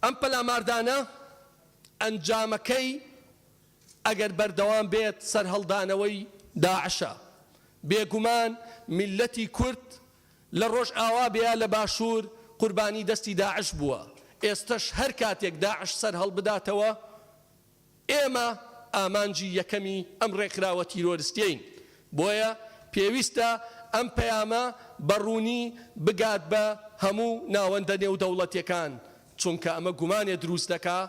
S5: ئەم پەلاماردانە ئەنجامەکەی ئەگەر بەردەوام بێت سەرهەڵدانەوەی داعشە. بێگومان میللەتی کورد لە ڕۆژئاوا بێ یا لە باشوور قوربانی دەستی داعش بووە، ئێستەش هەر کاتێک داعش سەرهەڵبداتەوە، ئێمە ئامانجی یەکەمی ئەم ڕێکخراوە تیرۆرستیەین، بۆیە پێویستە ئەم پەیامە بە ڕوونی بگات بە هەموو ناوەندە نێودەوڵەتیەکان، چونکە ئەمە گومانێ دروست دەکا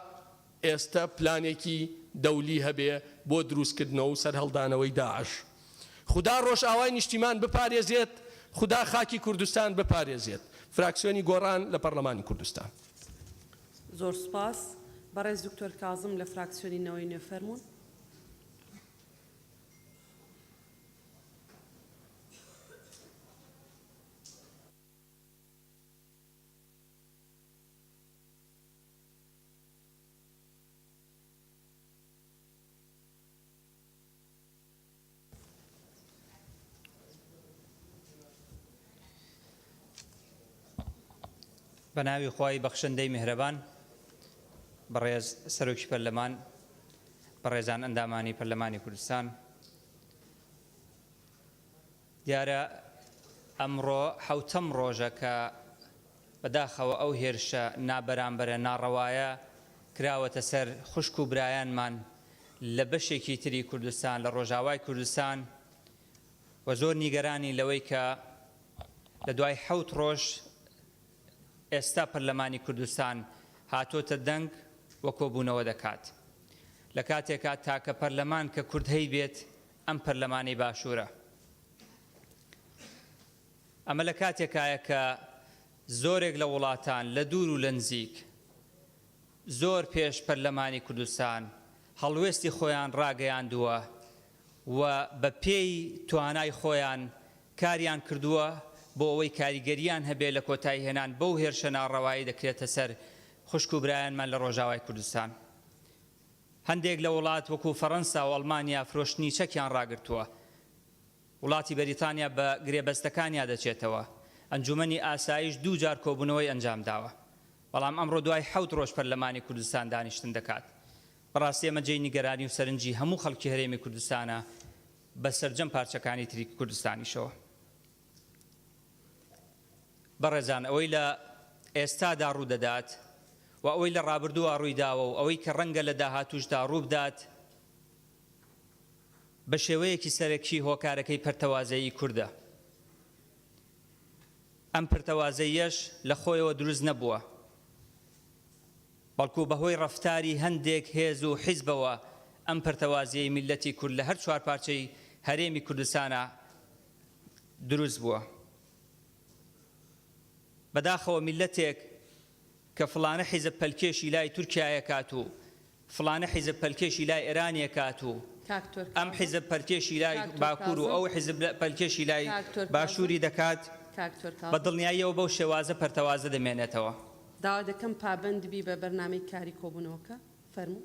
S5: ئێستە پلانێکی دەولی هەبێ بۆ دروستکردنەوە و سەرهەڵدانەوەی داعش. خودا ڕۆژئاوای نیشتیمان بپارێزێت، خودا خاکی کوردستان بپارێزێت. فراکسیۆنی گۆڕان لە پەڕلەمانی کوردستان.
S1: زۆر سوپاس. بەڕێز دکتۆر کازم لە فراکسیۆنی نەوەی نوێ فەرموون.
S6: بە ناوی خوای بەخشندەی میهرەبان بەڕێز سەرۆکی پەرلەمان بەڕێزان ئەندامانی پەرلەمانی کوردستان دیارە ئەمڕۆ حەوتەم ڕۆژە کە بەداخەوە ئەو هێرشە نابەرامبەرە ناڕەوایە. کراوەتە سەر خوشک و برایانمان لە بەشێکی تری کوردستان لە ڕۆژاوای کوردستان و زۆر نیگەرانین لەوەی کە لە دوای حەوت ڕۆژ ئێستا پەرلەمانی کوردستان هاتۆتە دەنگ و کۆبوونەوە دەکات لە کاتێکا تاکە پەرلەمان کە کورد هەیبێت ئەم پەرلەمانەی باشوورە. ئەمە لە کاتێکایە کە زۆرێک لە وڵاتان لە دوور و لە نزیک زۆر پێش پەرلەمانی کوردستان هەڵوێستی خۆیان ڕاگەیاندووە و بە پێی توانای خۆیان کاریان کردووە بۆ ئەوەی کاریگەرییان هەبێ لە کۆتاییهێنان بەو هێرشە ناڕەوایەی دەکرێتە سەر خوشک و برایانمان لە ڕۆژاوای کوردستان. هەندێک لە وڵات وەکو فەڕەنسا و ئەڵمانیا فرۆشتنی چەکیان ڕاگرتووە. وڵاتی بەریتانیا بە گرێبەستەکانیا دەچێتەوە. ئەنجومەنی ئاسایش دوو جار کۆبوونەوەی ئەنجامداوە. بەڵام ئەمڕۆ دوای حەوت ڕۆژ پەرلەمانی کوردستان دانیشتن دەکات. بەڕاستی ئەمە جێی نیگەرانی و سەرنجی هەموو خەڵکی هەرێمی کوردستانە بە سەرجەم پارچەکانی تری کوردستانیشەوە. بەڕێزان ئەوەی لە ئێستادا ڕوودەدات و ئەوەی لە ڕابردووا ڕوویداوە و ئەوەی کە ڕەنگە لە داهاتووشدا ڕووبدات بە شێوەیەکی سەرەکی هۆکارەکەی پەرتەوازەیی کوردە. ئەم پەرتەوازەییەش لە خۆیەوە دروست نەبووە، بەڵکو بەهۆی ڕەفتاری هەندێک هێز و حیزبەوە ئەم پەرتەوازیەی میللەتی کورد لە هەر چوارپارچەی هەرێمی کوردستانا دروست بووە. بەداخەوە میللەتێک کە فڵانە حیزب پەلکێشی لای تورکیایەکات و فڵانە حیزب پەلکێشی لای ئێرانیەکات و ئەم حیزب پەلکێشی لای باکوور و ئەو حیزب پەلکێشی لای باشووری دەکات، بە دڵنیاییەوە بەو شێوازە پەرتەوازە دەمێنێتەوە.
S1: داوا دەکەم پابەند بی بە بەرنامەی کاری کۆبوونەوەکە. فەرموو.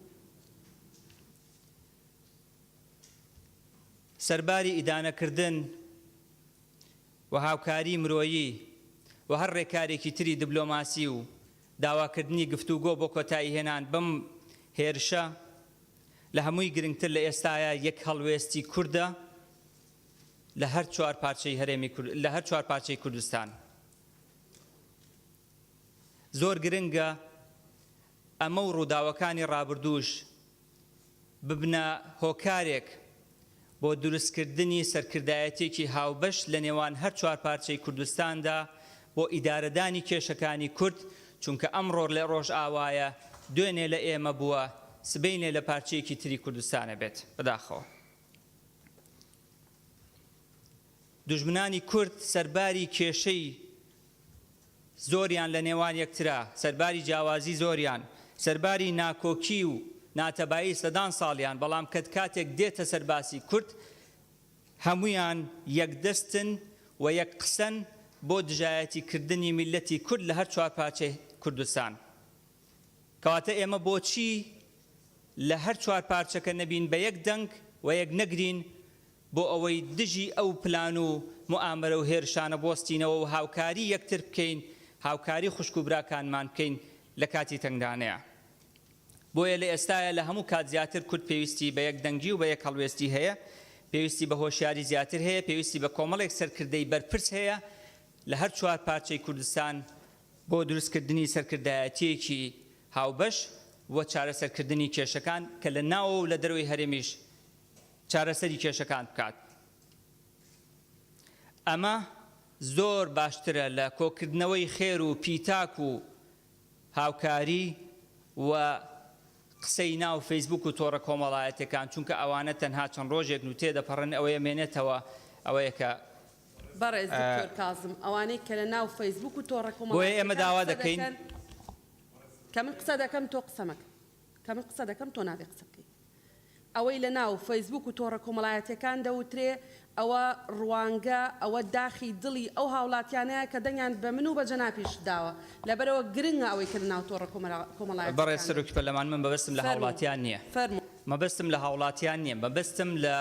S6: سەرباری ئیدانەکردن و هاوکاری مرۆیی و هەر ڕێکارێکی تری دبلۆماسی و داواکردنی گفتوگۆ بۆ کۆتاییهێنان بەم هێرشە، لە هەمووی گرنگتر لە ئێستایا یەک هەڵوێستی کوردە لە هەر چوار پارچەی هەرێمی لە هەر چوار پارچەی کوردستان. زۆر گرنگە ئەمە و ڕووداوەکانی ڕابردووش ببنە هۆکارێک بۆ دروستکردنی سەرکردایەتیەکی هاوبەش لە نێوان هەر چوار پارچەی کوردستاندا بۆ ئیدارەدانی کێشەکانی کورد، چونکە ئەمڕۆ لە ڕۆژئاوایە، دوێنێ لە ئێمە بووە، سبەینێ لە پارچەیەکی تری کوردستانە بێت. بەداخەوە دوژمنانی کورد سەرباری کێشەی زۆریان لە نێوان یەکترا، سەرباری جیاوازی زۆریان، سەرباری ناکۆکی و ناتەبایی سەدان ساڵیان، بەڵام کە کاتێک دێتە سەر باسی کورد، هەموویان یەکدەستن و یەک قسەن بۆ دژایەتی کردنی میللەتی کورد لە هەر چوار پارچەی کوردستان. کەواتە ئێمە بۆچی لە هەر چوار پارچەکە نەبین بە یەک دەنگ و یەک نەگرین بۆ ئەوەی دژی ئەو پلان و موئامەرە و هێرشانە بوەستینەوە و هاوکاری یەکتر بکەین، هاوکاری خوشک و براکانمان بکەین لە کاتی تەنگانەیا. بۆیە لە ئێستایا لە هەموو کات زیاتر کورد پێویستی بە یەک دەنگی و بە یەک هەڵوێستی هەیە، پێویستی بە هۆشیاری زیاتر هەیە، پێویستی بە کۆمەڵێک سەرکردەی بەرپرس هەیە لە هەر چوار پارچەی کوردستان بۆ دروستکردنی سەرکردایەتییەکی هاوبەش و چارەسەرکردنی کێشەکان کە لە ناوەوە و لە دەرەوەی هەرێمیش چارەسەری کێشەکان بکات. ئەمە زۆر باشترە لە کۆکردنەوەی خێر و پیتاک و هاوکاری و قسەی ناو فەیسبوک و تۆڕە کۆمەڵایەتیەکان، چونکە ئەوانە تەنها چەند ڕۆژێکن و تێدەپەڕن، ئەوەی مێنێتەوە ئەوەیە کە.
S1: بەڕێز دکتۆر کازم، ئەوانەی کە لە ناو فەیسبوک و تۆڕە
S6: بۆیە ئێمە
S1: کۆمەڵایەتیەکان
S6: داوا
S1: قسە
S6: دەکەین.
S1: دەکەن، کە من قسە دەکەم تۆ قسە مەکە، کە من قسە دەکەم تۆ نابێ قسە بکەی. ئەوەی لە ناو فەیسبوک و تۆڕە کۆمەڵایەتیەکان دەوترێ ئەوە ڕوانگە، ئەوە داخی دڵی ئەو هاوڵاتیانەیە کە دەنگیان بە من و بە جەنابیشت داوە، لەبەرئەوە گرنگە ئەوەی کە لە ناو تۆڕە کۆمەڵایەتیەکان
S6: بەڕێز
S1: دەوترێ.
S6: سەرۆکی پەرلەمان من مەبەستم لە
S1: فەرموو.
S6: هاوڵاتیان نییە.
S1: فەرموو.
S6: مەبەستم لە هاوڵاتیان نییە، مەبەستم لە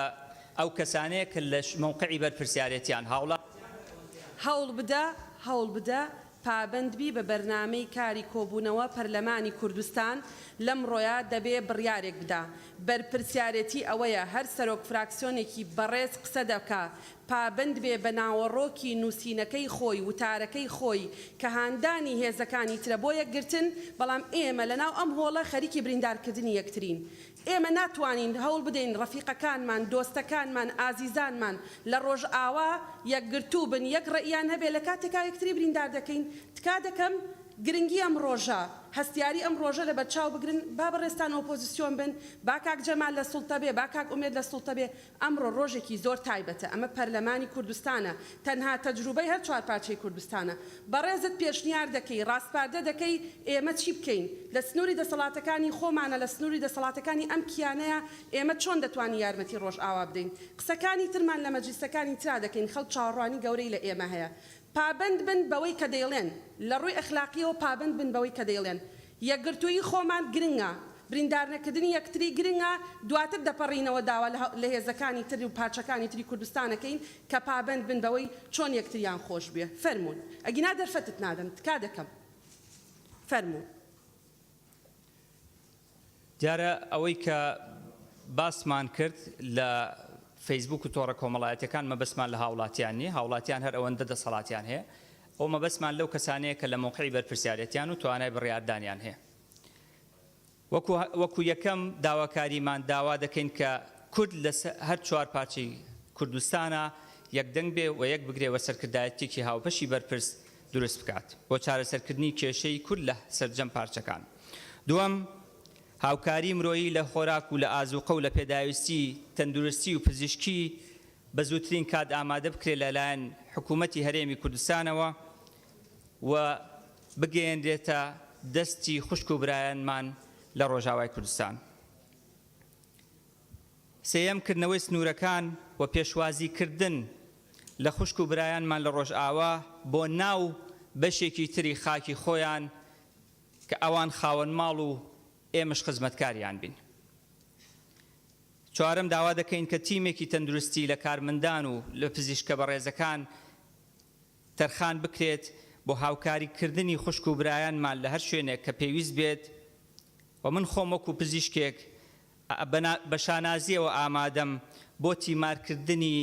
S6: ئەو کەسانەیە کە لە مەوقعی بەرپرسیارێتیان، هاوڵاتیان.
S1: هەوڵبدە، هەوڵبدە پابەند بی بە بەرنامەی کاری کۆبوونەوە پەرلەمانی کوردستان. لەمڕۆیا دەبێ بڕیارێک بدا. بەرپرسیارێتی ئەوەیە هەر سەرۆک فراکسیۆنێکی بەڕێز قسە دەکا پابەند بێ بە ناوەڕۆکی نووسینەکەی خۆی، وتارەکەی خۆی کە هاندانی هێزەکانی ترە بۆ یەکگرتن، بەڵام ئێمە لەناو ئەم هۆڵە خەریکی بریندارکردنی یەکترین. ئێمە ناتوانین هەوڵ بدەین ڕەفیقەکانمان، دۆستەکانمان، ئازیزانمان لە ڕۆژئاوا یەکگرتوو بن، یەک ڕەئیان هەبێ لە کاتێکا یەکتری بریندار دەکەین. تکا دەکەم گرنگی ئەم ڕۆژە، هەستیاری ئەم ڕۆژە لەبەرچاو بگرن، با بەڕێزتان ئۆپۆزسیۆن بن، با کاک جەمال لە سوڵتە بێ، با کاک ئومێد لە سوڵتە بێ، ئەمڕۆ ڕۆژێکی زۆر تایبەتە، ئەمە پەرلەمانی کوردستانە، تەنها تەجروبەی هەر چوارپارچەی کوردستانە. بەڕێزت پێشنیار دەکەی، ڕاسپاردە دەکەی ئێمە چی بکەین؟ لە سنووری دەسەڵاتەکانی خۆمانە، لە سنووری دەسەڵاتەکانی ئەم کیانەیە، ئێمە چۆن دەتوانین یارمەتی ڕۆژئاوا بدەین؟ قسەکانی ترمان لە مەجلیسەکانی ترا دەکەین، خەڵک چاوەڕوانی گەورەی لە ئێمە هەیە. پابەند بن بەوەی کە دەیڵێن، لە ڕووی ئەخلاقییەوە پابەند بن بەوەی کە دەیڵێن. یەکگرتوویی خۆمان گرنگە، بریندارنەکردنی یەکتری گرنگە، دواتر دەپەڕینەوە داوا لە هێزەکانی تر و پارچەکانی تری کوردستان ئەکەین کە پابەند بن بەوەی چۆن یەکتریان خۆش بوێ. فەرموون. ئەگینا دەرفەتت نادەم. تکا دەکەم. فەرموو.
S6: دیارە ئەوەی کە باسمان کرد لە فەیسبوک و تۆڕە کۆمەڵایەتیەکان مەبەستمان لە هاوڵاتیان نیە، هاوڵاتیان هەر ئەوەندە دەسەڵاتیان هەیە، ئەو مەبەستمان لەو کەسانەیە کە لە مەوقعی بەرپرسیارێتیان و توانای بڕیاردانیان هەیە. وەکو وەکو یەکەم داواکاریمان داوا دەکەین کە کورد لە هەر چوار پارچەی کوردستانا یەکدەنگ بێ و یەک بگرێ و سەرکردایەتیەکی هاوبەشی بەرپرس دروست بکات بۆ چارەسەرکردنی کێشەی کورد لە سەرجەم پارچەکان. دووەم، هاوکاری مرۆیی لە خۆراک و لە ئازوقە و لە پێداویستی تەندروستی و پزیشکی بە زووترین کات ئامادە بکرێت لە لایەن حکوومەتی هەرێمی کوردستانەوە و بگەیەنرێتە دەستی خوشک و برایانمان لە ڕۆژاوای کوردستان. سێیەم، کردنەوەی سنوورەکان و پێشوازی کردن لە خوشک و برایانمان لە ڕۆژئاوا بۆ ناو بەشێکی تری خاکی خۆیان کە ئەوان خاوەن ماڵ و ئێمەش خزمەتکاریان بین. چوارەم، داوا دەکەین کە تیمێکی تەندروستی لە کارمەندان و لە پزیشکە بەڕێزەکان تەرخان بکرێت بۆ هاوکاری کردنی خوشک و برایانمان لە هەر شوێنێک کە پێویست بێت و من خۆم وەکو پزیشکێک بە شانازییەوە ئامادەم بۆ تیمارکردنی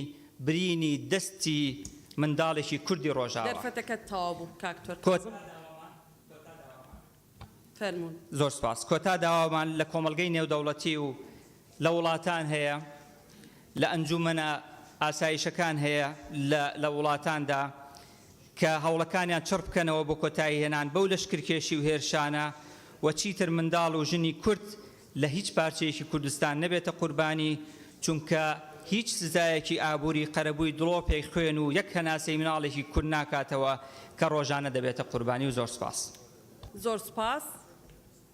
S6: برینی دەستی منداڵێکی کوردی ڕۆژاوا.
S1: دەرفەتەکەت تەواو بوو کاک تۆرکازم. فەرموون.
S6: زۆر سوپاس. کۆتا داوامان لە کۆمەڵگەی نێودەوڵەتی و لە وڵاتان هەیە، لە ئەنجوومەنە ئاسایشەکان هەیە لە لە وڵاتاندا کە هەوڵەکانیان چڕ بکەنەوە بۆ کۆتاییهێنان بەو لەشکرکێشی و هێرشانە و چیتر منداڵ و ژنی کورد لە هیچ پارچەیەکی کوردستان نەبێتە قوربانی، چونکە هیچ سزایەکی ئابووری قەرەبووی دڵۆپێک خوێن و یەک هەناسەی مناڵێکی کورد ناکاتەوە کە ڕۆژانە دەبێتە قوربانی و زۆر سوپاس.
S1: زۆر سوپاس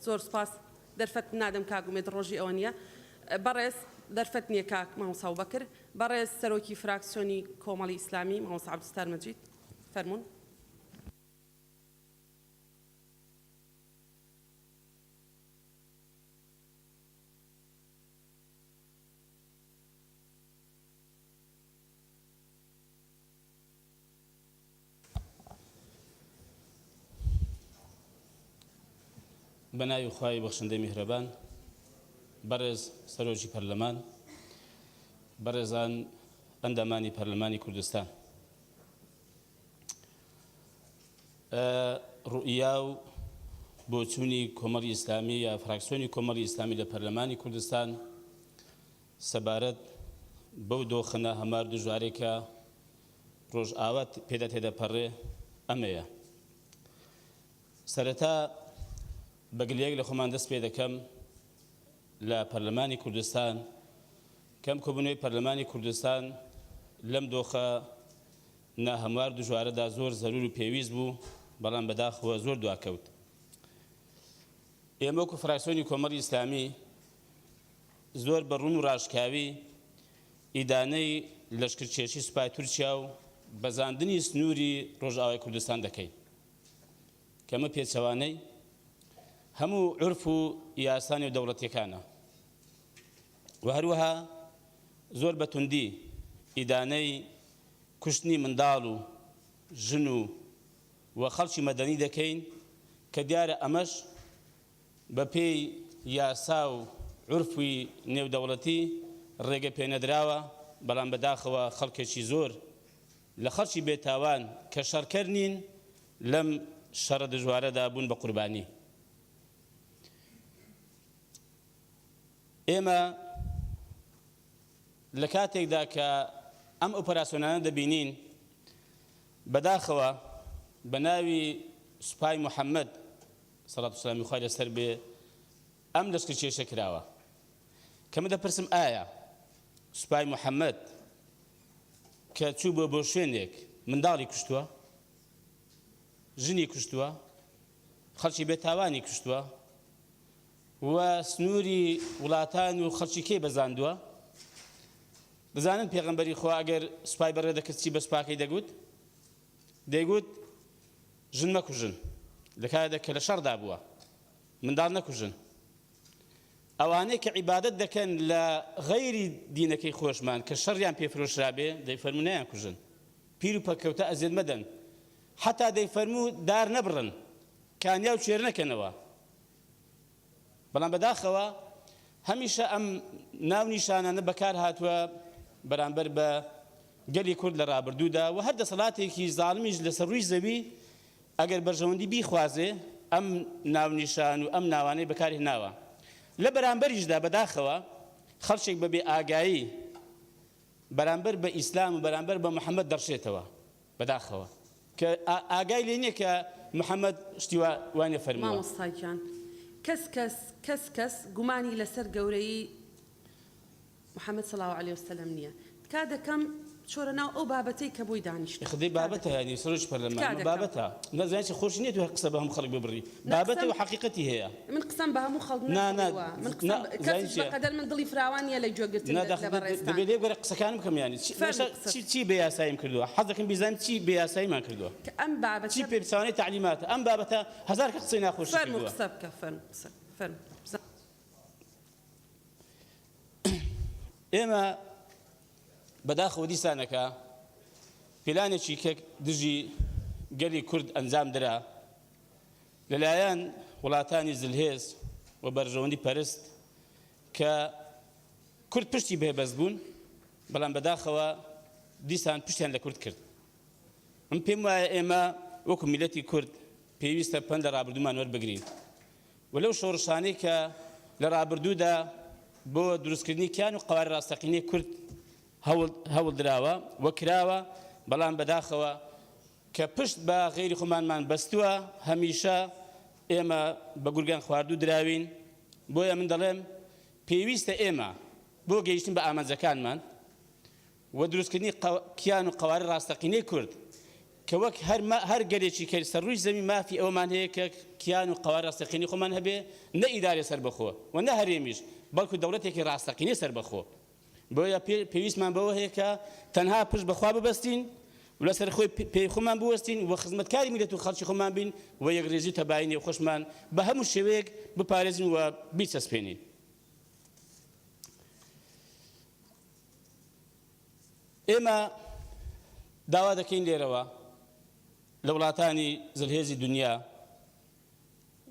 S1: زۆر سوپاس دەرفەت نادەم کاک ئومێد ڕۆژی ئەوە نیە بەڕێز دەرفەت نیە کاک مامۆستا ئەبوبەکر بەڕێز سەرۆکی فراکسیۆنی کۆمەڵی ئیسلامی مامۆستا عەبدولستار مەجید فەرموون.
S7: بە ناوی خوای بەخشندەی میهرەبان بەڕێز سەرۆکی پەرلەمان بەڕێزان ئەندامانی پەرلەمانی کوردستان ڕوئیا و بۆچوونی کۆمەڵی ئیسلامی یا فراکسیۆنی کۆمەڵی ئیسلامی لە پەرلەمانی کوردستان سەبارەت بەو دۆخە ناهەمار دژوارەی کە ڕۆژئاوا پێدا تێدەپەڕێ ئەمەیە. سەرەتا بە گلەیەک لە خۆمان دەست پێ دەکەم لە پەرلەمانی کوردستان کەم کۆبوونەوەی پەرلەمانی کوردستان لەم دۆخە ناهەموار دژوارەدا زۆر زەرور و پێویست بوو، بەڵام بەداخەوە زۆر دواکەوت. ئێمە وەکو فراکسیۆنی کۆمەڵی ئیسلامی زۆر بە ڕوون و ڕاشکاوی ئیدانەی لەشکرکێشی سوپای تورکیا و بەزاندنی سنووری ڕۆژئاوای کوردستان دەکەین کە ئەمە پێچەوانەی هەموو عورف و یاسا نێودەوڵەتیەکانە و هەروەها زۆر بە توندی ئیدانەی کوشتنی منداڵ و ژن و و خەڵکی مەدەنی دەکەین کە دیارە ئەمەش بە پێی. یاسا و عورفی نێودەوڵەتی ڕێگە پێنەدراوە، بەڵام بەداخەوە خەڵکێکی زۆر لە خەڵکی بێتاوان کە شەڕکەر نین لەم شەڕە دژوارەدا بوون بە قوربانی. ئێمە لە کاتێکدا کە ئەم ئۆپەراسیۆنانە دەبینین، بەداخەوە بە ناوی سوپای محەممەد سەڵات و سەلامی خوای لەسەر بێ ئەم لەشکرکێشە کراوە. کە من دەپرسم ئایا سوپای محەممەد کە چوو بۆ شوێنێک منداڵی کوشتووە؟ ژنی کوشتووە؟ خەڵکی بێتاوانی کوشتووە؟ و سنووری وڵاتان و خەڵکی کێی بەزاندووە؟ دەزانن پێغەمبەری خوا ئەگەر سوپای بەڕێ دەکرد چی بە سوپاکەی دەگوت؟ دەیگوت ژن مەکوژن لە کاتێک کە لە شەڕدا بووە، منداڵ نەکوژن. ئەوانەی کە عیبادەت دەکەن لە غەیری دینەکەی خۆشمان کە شەڕیان پێ فرۆشرابێ دەیفەرموو نەیانکوژن، پیر و پەککەوتە ئەزیەت مەدەن، حەتا دەیفەرموو دار نەبڕن، کانیاو کوێر نەکەنەوە. بەڵام بەداخەوە هەمیشە ئەم ناونیشانانە بەکار هاتووە بەرامبەر بە گەلی کورد لە ڕابردوودا و هەر دەسەڵاتێکی زاڵمیش لەسەر ڕووی زەوی ئەگەر بەرژەوەندی بیخوازێ ئەم ناونیشان و ئەم ناوانەی بەکار هێناوە. لە بەرامبەریشدا بەداخەوە خەڵکێک بە بێ ئاگایی بەرامبەر بە ئیسلام و بەرامبەر بە محەمەد دەڕشێتەوە. بەداخەوە کە ئاگای لێ نیە کە محمد شتی وا وای نەفەرمووە.
S1: مامۆستا گیان کەس کەس کەس کەس گومانی لەسەر گەورەیی محمد صلی اللە علیە وسلم نیە تکا دەکەم بچۆرە ناو ئەو بابەتەی کە بۆی دانیشتووی
S7: خدەی
S1: تکا
S7: بابەتە
S1: دەکەم
S7: یانی سەرۆکی پەرلەمان
S1: تکا
S7: ئەمە
S1: دەکەم
S7: بابەتە نازانی چی خۆشی نیە تۆ هەر قسە بە هەموو خەڵک ببڕی
S1: نا
S7: بابەتە
S1: قسەم
S7: و حەقیقەتی هەیە.
S1: من قسەم بە هەموو خەڵک
S7: نا نا
S1: نەبڕیوە من
S7: نا
S1: قسەم
S7: زانی
S1: کەسیش
S7: چیە
S1: بەقەدەر من دڵی فراوان نیە لە گوێگرتن
S7: نا
S1: لە
S7: داخ
S1: لە بەڕێزتان
S7: دەبێ لێ بگەرێ قسەکانم بکەم یانی چی
S1: فەرموو
S7: ئێستا
S1: قسە
S7: چی چی بێ یاساییم کردووە حەز دەکەم بیزانم چی بێ یاساییمان کردووە
S1: کە ئەم
S7: چی
S1: بابەتە
S7: پێچەوانەی تەعلیماتە ئەم بابەتە هەزار کەس قسەی ناخۆشی
S1: فەرموو
S7: کردووە.
S1: قسە بکە فەرموو قسە بکە فەرموو بزانم.
S7: ئێمە بەداخەوە دیسانەکە پیلانێکی کە دژی گەلی کورد ئەنجام درا لەلایەن وڵاتانی زلهێز و بەرژەوەندی پەرست کە کورد پشتی بێبەست بوون بەڵام بەداخەوە دیسان پشتیان لە کورد کرد. من پێم وایە ئێمە وەکو میللەتی کورد پێویستە پەند لە ڕابردوومان وەربگرین و لەو شۆڕشانەی کە لە ڕابردوودا بۆ دروستکردنی کیان و قەوارەی ڕاستەقینەی کورد هەوڵ دراوە و کراوە، بەڵام بەداخەوە کە پشت بە غەیری خۆمانمان بەستووە هەمیشە ئێمە بە گورگان خواردوو دراوین، بۆیە من دەڵێم پێویستە ئێمە بۆ گەیشتن بە ئامانجەکانمان و دروستکردنی کیان و قەوارەی ڕاستەقینەی کورد کە وەک هەر هەر گەلێکی کە سەر ڕووی زەوی مافی ئەوەمان هەیە کە کیان و قەوارەی ڕاستەقینەی خۆمان هەبێ نە ئیدارەی سەربەخۆ و نە هەرێمیش بەڵکو دەوڵەتێکی ڕاستەقینەی سەربەخۆ بۆیە پێویستمان بەوە هەیە کە تەنها پشت بە خوا ببەستین و لەسەر خۆی پێی خۆمان بوەستین و خزمەتکاری میللەت و خەڵکی خۆمان بین و یەکڕیزی و تەبایی نێوخۆشمان بە هەموو شێوەیەک بپارێزین و بیچەسپێنین. ئێمە داوا دەکەین لێرەوە لە وڵاتانی زلهێزی دنیا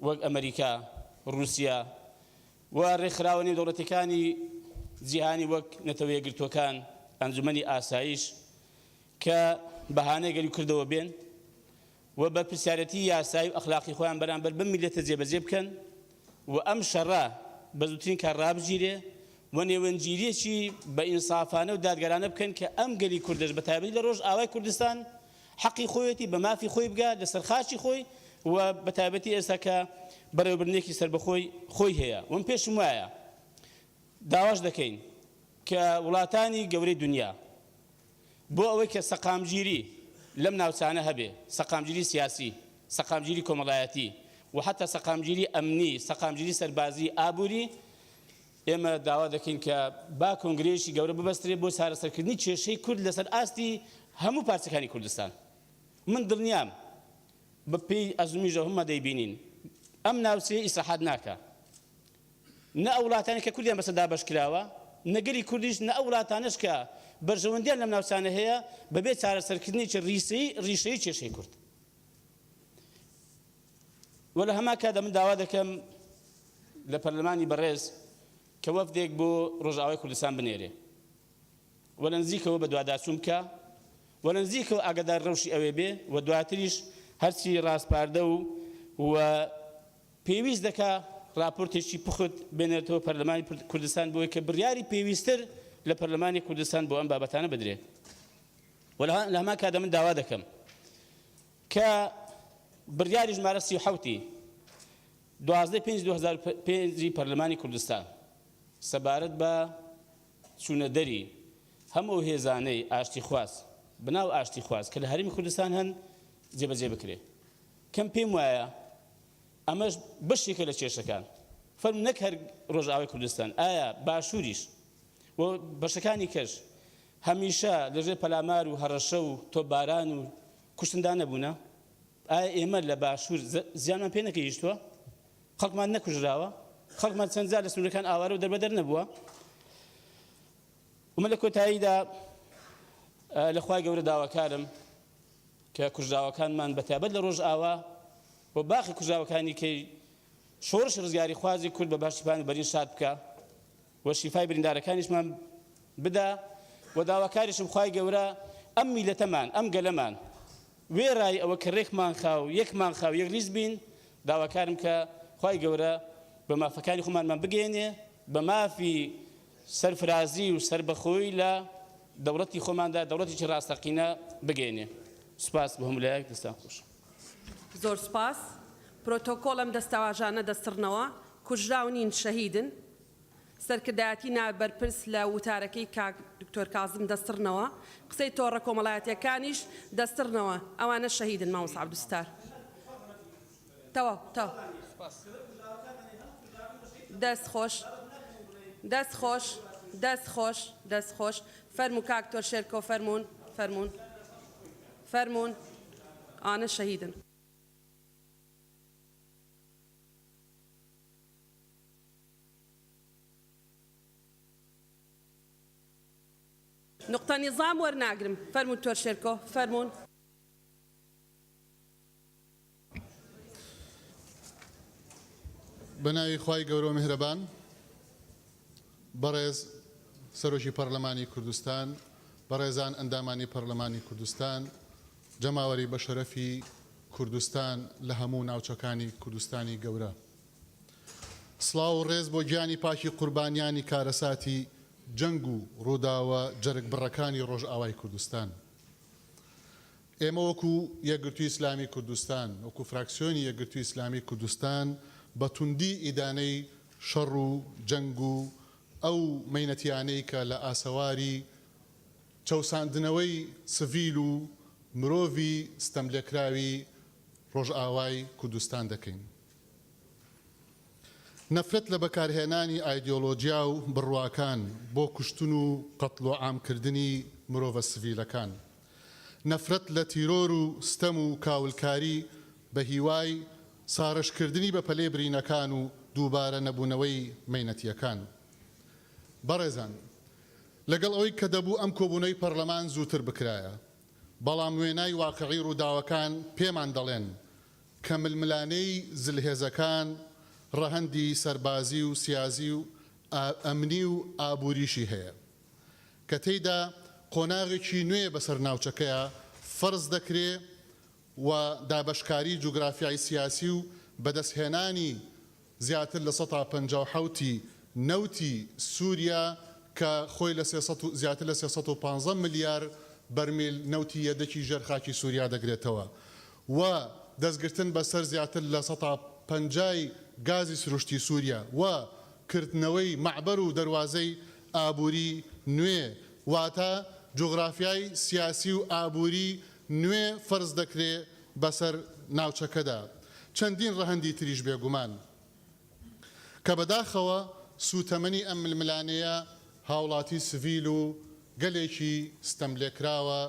S7: وەک ئەمریکا، ڕووسیا و ڕێکخراوە نێودەوڵەتیەکانی جیهانی وەک نەتەوە یەکگرتووەکان، ئەنجومەنی ئاسایش کە بەهانەی گەلی کوردەوە بێن و بەرپرسیارێتی یاسایی و ئەخلاقی خۆیان بەرامبەر بەم میللەتە جێبەجێ بکەن و ئەم شەڕە بە زووترین کات ڕابگیرێ و نێوەندگیرییەکی بە ئینسافانە و دادگەرانە بکەن کە ئەم گەلی کوردەش بە تایبەتی لە ڕۆژئاوای کوردستان حەقی خۆیەتی بە مافی خۆی بگا لەسەر خاکی خۆی و بە تایبەتی ئێستا کە بەڕێوەبردنێکی سەربەخۆی خۆی هەیە و من پێشم وایە داواش دەکەین کە وڵاتانی گەورەی دنیا بۆ ئەوەی کە سەقامگیری لەم ناوچانە هەبێ، سەقامگیری سیاسی، سەقامگیری کۆمەڵایەتی و حەتا سەقامگیری ئەمنی، سەقامگیری سەربازی، ئابووری، ئێمە داوا دەکەین کە با کۆنگرەیەکی گەورە ببەسترێ بۆ چارەسەرکردنی کێشەی کورد لەسەر ئاستی هەموو پارچەکانی کوردستان. من دڵنیام بە پێی ئەزموونیش هەموومان دەیبینین ئەم ناوچەیە ئیسراحەت ناکا. نە ئەو وڵاتانەی کە کوردیان بەسەر دابەش کراوە، نە گەلی کوردیش، نە ئەو وڵاتانەش کە بەرژەوەندیان لەم ناوچانە هەیە، بەبێ چارەسەرکردنێکی ڕیسەیی ڕیشەیی کێشەی کورد. وە لە هەمان کاتدا من داوا دەکەم لە پەرلەمانی بەڕێز کە وەفدێک بۆ ڕۆژئاوای کوردستان بنێرێ و لە نزیکەوە بەدواداچوون بکا و لە نزیکەوە ئاگادار ڕەوشی ئەوێ بێ و دواتریش هەرچی ڕاسپاردە و و پێویست دەکا ڕاپۆرتێکی پوخت بێنێتەوە پەرلەمانی کوردستان بۆی کە بڕیاری پێویستتر لە پەرلەمانی کوردستان بۆ ئەم بابەتانە بدرێ و لە هەمان کاتدا من داوا دەکەم کە بڕیاری ژمارە 37 ی 12 پێنج 2005 ی پەرلەمانی کوردستان سەبارەت بە چوونەدەری هەموو ئەو هێزانەی ئاشتیخواز بەناو ئاشتیخواز کە لە هەرێمی کوردستان هەن جێبەجێ بکرێ. کەم پێم وایە ئەمەش بەشێکە لە کێشەکان. فەرموو نەک هەر ڕۆژئاوای کوردستان، ئایا باشووریش و بەشەکانی کەش هەمیشە لەژێر پەلامار و هەڕەشە و تۆپباران و کوشتندا نەبوونە؟ ئایا ئێمە لە باشوور زیانمان پێ نەگەیشتووە؟ خەڵکمان نەکوژراوە؟ خەڵکمان چەند جار لە سنوورەکان ئاوارە و دەربەدەر نەبووە؟ و من لە کۆتاییدا لە خوای گەورە داواکارم کە کوژراوەکانمان بە تایبەت لە ڕۆژئاوا و باقی کوژراوەکانی کەی شۆڕشی ڕزگاریخوازی کورد بە بەهەشتی پان و بەرین شاد بکا و شیفای بریندارەکانیشمان بدا و داواکاریشم خوای گەورە ئەم میلەتەمان ئەم گەلەمان وێڕای ئەوە کە رێکمان خا و یەکمان خا و یەکریز بین داواکارم کە خوای گەورە بە مافەکانی خۆمانمان بگەیەنێ بە مافی سەرفرازی و سەربەخۆیی لە دەوڵەتی خۆماندا دەوڵەتێکی ڕاستەقینە بگەیەنێ. سوپاس بۆ هەموو لایەک دەستان خۆش.
S1: زۆر سوپاس. پرۆتۆکۆڵ ئەم دەستەواژانە دەسڕنەوە. کوژراو نین شەهیدن. سەرکردایەتی نابەرپرس لە وتارەکەی کاک دکتۆر کازم دەسڕنەوە. قسەی تۆڕە کۆمەڵایەتیەکانیش دەسڕنەوە. ئەوانە شەهیدن مامۆستا عەبدولستار. تەواو تەواو. دەست خۆش دەست خۆش دەست خۆش دەست خۆش فەرموو کاک تۆر شێرکۆ فەرموون فەرموون فەرموون ئانە شەهیدن. نوقتە نیزام وەرناگرم فەرموو دکتۆر شێرکۆ فەرموون.
S8: بە ناوی خوای گەورە و میهرەبان بەڕێز سەرۆکی پەڕلەمانی کوردستان، بەڕێزان ئەندامانی پەڕلەمانی کوردستان، جەماوەری بەشەرەفی کوردستان لە هەموو ناوچەکانی کوردستانی گەورە. سڵاو و ڕێز بۆ گیانی پاکی قوربانیانی کارەساتی جەنگ و ڕووداوە جەرگبڕەکانی ڕۆژئاوای کوردستان. ئێمە وەکو یەکگرتووی ئیسلامی کوردستان، وەکو فراکسیۆنی یەکگرتووی ئیسلامی کوردستان بە توندی ئیدانەی شەڕ و جەنگ و ئەو مەینەتیانەی کە لە ئاسەواری چەوساندنەوەی سڤیل و مرۆڤی ستەملێکراوی ڕۆژئاوای کوردستان دەکەین. نەفرەت لە بەکارهێنانی ئایدیۆلۆجیا و بڕواکان بۆ کوشتن و قەتڵوعامکردنی مرۆڤە سڤیلەکان. نەفرەت لە تیرۆر و ستەم و کاولکاری بە هیوای ساڕێژکردنی بەپەلەی برینەکان و دووبارە نەبوونەوەی مەینەتییەکان. بەڕێزان، لەگەڵ ئەوەی کە دەبوو ئەم کۆبوونەوەی پەڕلەمان زووتر بکرایە، بەڵام وێنای واقعی ڕووداوەکان پێمان دەڵێن کە ململانێی زلهێزەکان ڕەهەندی سەربازی و سیازی و ئەمنی و ئابووریشی هەیە کە تێیدا قۆناغێکی نوێ بەسەر ناوچەکەیا فەرز دەکرێ و دابەشکاری جوگرافیای سیاسی و بەدەستهێنانی زیاتر لە 57% ی نەوتی سووریا کە خۆی لە زیاتر لە 315 ملیار بەرمیل نەوتی یەدەکی ژێر خاکی سووریا دەگرێتەوە و دەستگرتن بەسەر زیاتر لە 50% ی گازی سروشتی سووریا و کردنەوەی مەعبەر و دەروازەی ئابووری نوێ واتە جوغرافیای سیاسی و ئابووری نوێ فەرز دەکرێ بەسەر ناوچەکەدا چەندین ڕەهەندی تریش بێگومان. کە بەداخەوە سووتەمەنی ئەم ململانێیە هاوڵاتی سڤیل و گەلێکی ستەملێکراوە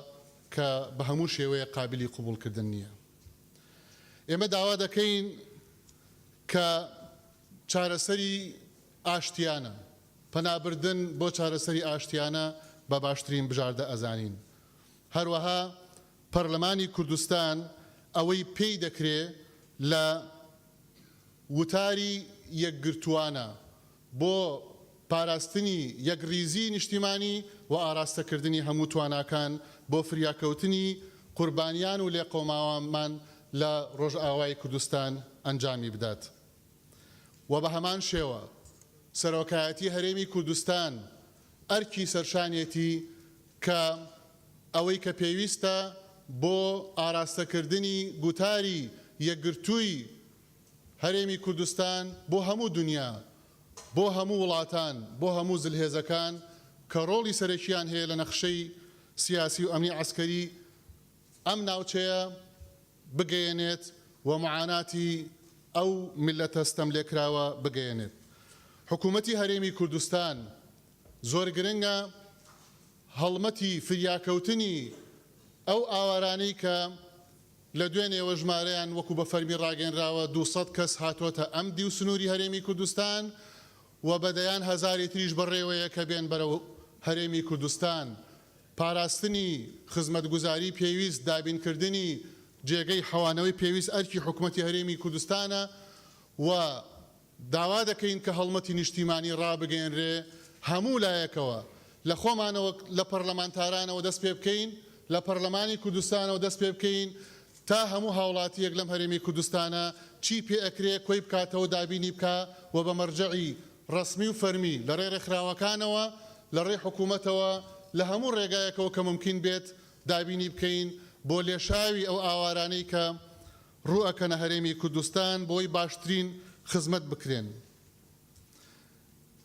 S8: کە بە هەموو شێوەیەک قابیلی قبوڵکردن نییە. ئێمە داوا دەکەین کە چارەسەری ئاشتیانە، پەنابردن بۆ چارەسەری ئاشتیانە بە باشترین بژاردە ئەزانین. هەروەها پەرلەمانی کوردستان ئەوەی پێی دەکرێ لە وتاری. یەکگرتووانە بۆ پاراستنی یەکڕیزیی نیشتیمانی و ئاراستەکردنی هەموو تواناکان بۆ فریاکەوتنی قوربانیان و لێقەوماوانمان لە ڕۆژئاوای کوردستان ئەنجامی بدات و بە هەمان شێوە سەرۆکایەتی هەرێمی کوردستان ئەرکی سەرشانیەتی کە ئەوەی کە پێویستە بۆ ئاراستەکردنی گوتاری یەکگرتووی هەرێمی کوردستان بۆ هەموو دونیا، بۆ هەموو وڵاتان، بۆ هەموو زلهێزەکان کە ڕۆڵی سەرەکییان هەیە لە نەخشەی سیاسی و ئەمنی عەسکەری ئەم ناوچەیە بگەیەنێت و معاناتی ئەو میللەتە ستەملێکراوە بگەیەنێت. حکوومەتی هەرێمی کوردستان زۆر گرنگە هەڵمەتی فریاکەوتنی ئەو ئاوارانەی کە لە دوێنێوە ژمارەیان وەکو بە فەرمی ڕاگەیەنراوە 200 کەس هاتۆتە ئەم دیو سنووری هەرێمی کوردستان و بە دەیان هەزاری تریش بەڕێوەیە کە بێن بەرەو هەرێمی کوردستان. پاراستنی خزمەتگوزاری پێویست، دابینکردنی جێگەی حەوانەوەی پێویست ئەرکی حکومەتی هەرێمی کوردستانە و داوا دەکەین کە هەڵمەتی نیشتیمانی ڕابگەیەنرێ هەموو لایەکەوە، لە خۆمانەوە لە پەرلەمانتارانەوە دەست پێ بکەین، لە پەرلەمانی کوردستانەوە دەست پێ بکەین تا هەموو هاوڵاتییەک لەم هەرێمی کوردستانە چی پێ ئەکرێ کۆی بکاتەوە دابینی بکا و بە مەرجەعی ڕەسمی و فەرمی لە ڕێی ڕێکخراوەکانەوە لە ڕێی حکوومەتەوە لە هەموو ڕێگایەکەوە کە مومکین بێت دابینی بکەین بۆ لێشاوی ئەو ئاوارانەی کە ڕوو ئەکەنە هەرێمی کوردستان بۆی باشترین خزمەت بکرێن.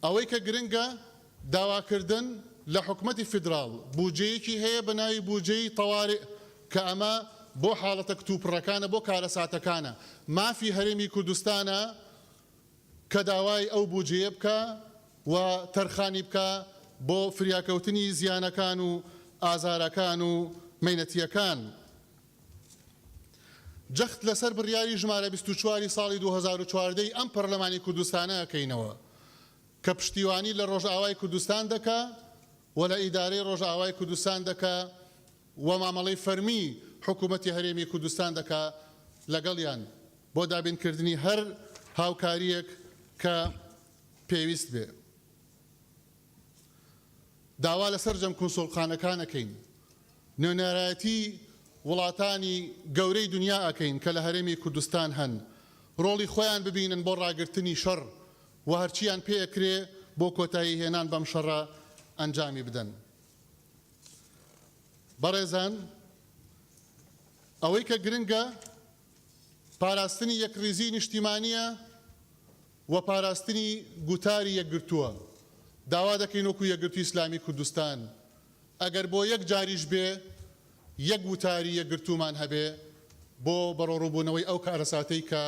S8: ئەوەی کە گرنگە داواکردن لە حکومەتی فیدراڵ بوجەیەکی هەیە بە ناوی بوجەی تەوارئ کە ئەمە بۆ حاڵەتە کتوپڕەکانە بۆ کارەساتەکانە مافی هەرێمی کوردستانە کە داوای ئەو بوجەیە بکا و تەرخانی بکا بۆ فریاکەوتنی زیانەکان و ئازارەکان و مەینەتییەکان. جەخت لەسەر بڕیاری ژمارە 24 ی ساڵی 2014 ی ئەم پەرلەمانی کوردستانە ئەکەینەوە کە پشتیوانی لە ڕۆژئاوای کوردستان دەکا و لە ئیدارەی ڕۆژئاوای کوردستان دەکا و مامەڵەی فەرمی حکوومەتی هەرێمی کوردستان دەکا لەگەڵیان بۆ دابینکردنی هەر هاوکارییەک کە پێویست بێ. داوا لە سەرجەم کونسوڵخانەکان ئەکەین نوێنەرایەتی وڵاتانی گەورەی دونیا ئەکەین کە لە هەرێمی کوردستان هەن ڕۆڵی خۆیان ببینن بۆ ڕاگرتنی شەڕ و هەرچیان پێ ئەکرێ بۆ کۆتایی هێنان بەم شەڕە ئەنجامی بدەن. بەڕێزان ئەوەی کە گرنگە پاراستنی یەکڕیزی نیشتیمانیە و پاراستنی گوتاری یەکگرتووە، داوا دەکەین وەکو یەکگرتووی ئیسلامی کوردستان ئەگەر بۆ یەک جاریش بێ یەک وتاری یەکگرتوومان هەبێ بۆ بەڕۆڕووبوونەوەی ئەو کارەساتەی کە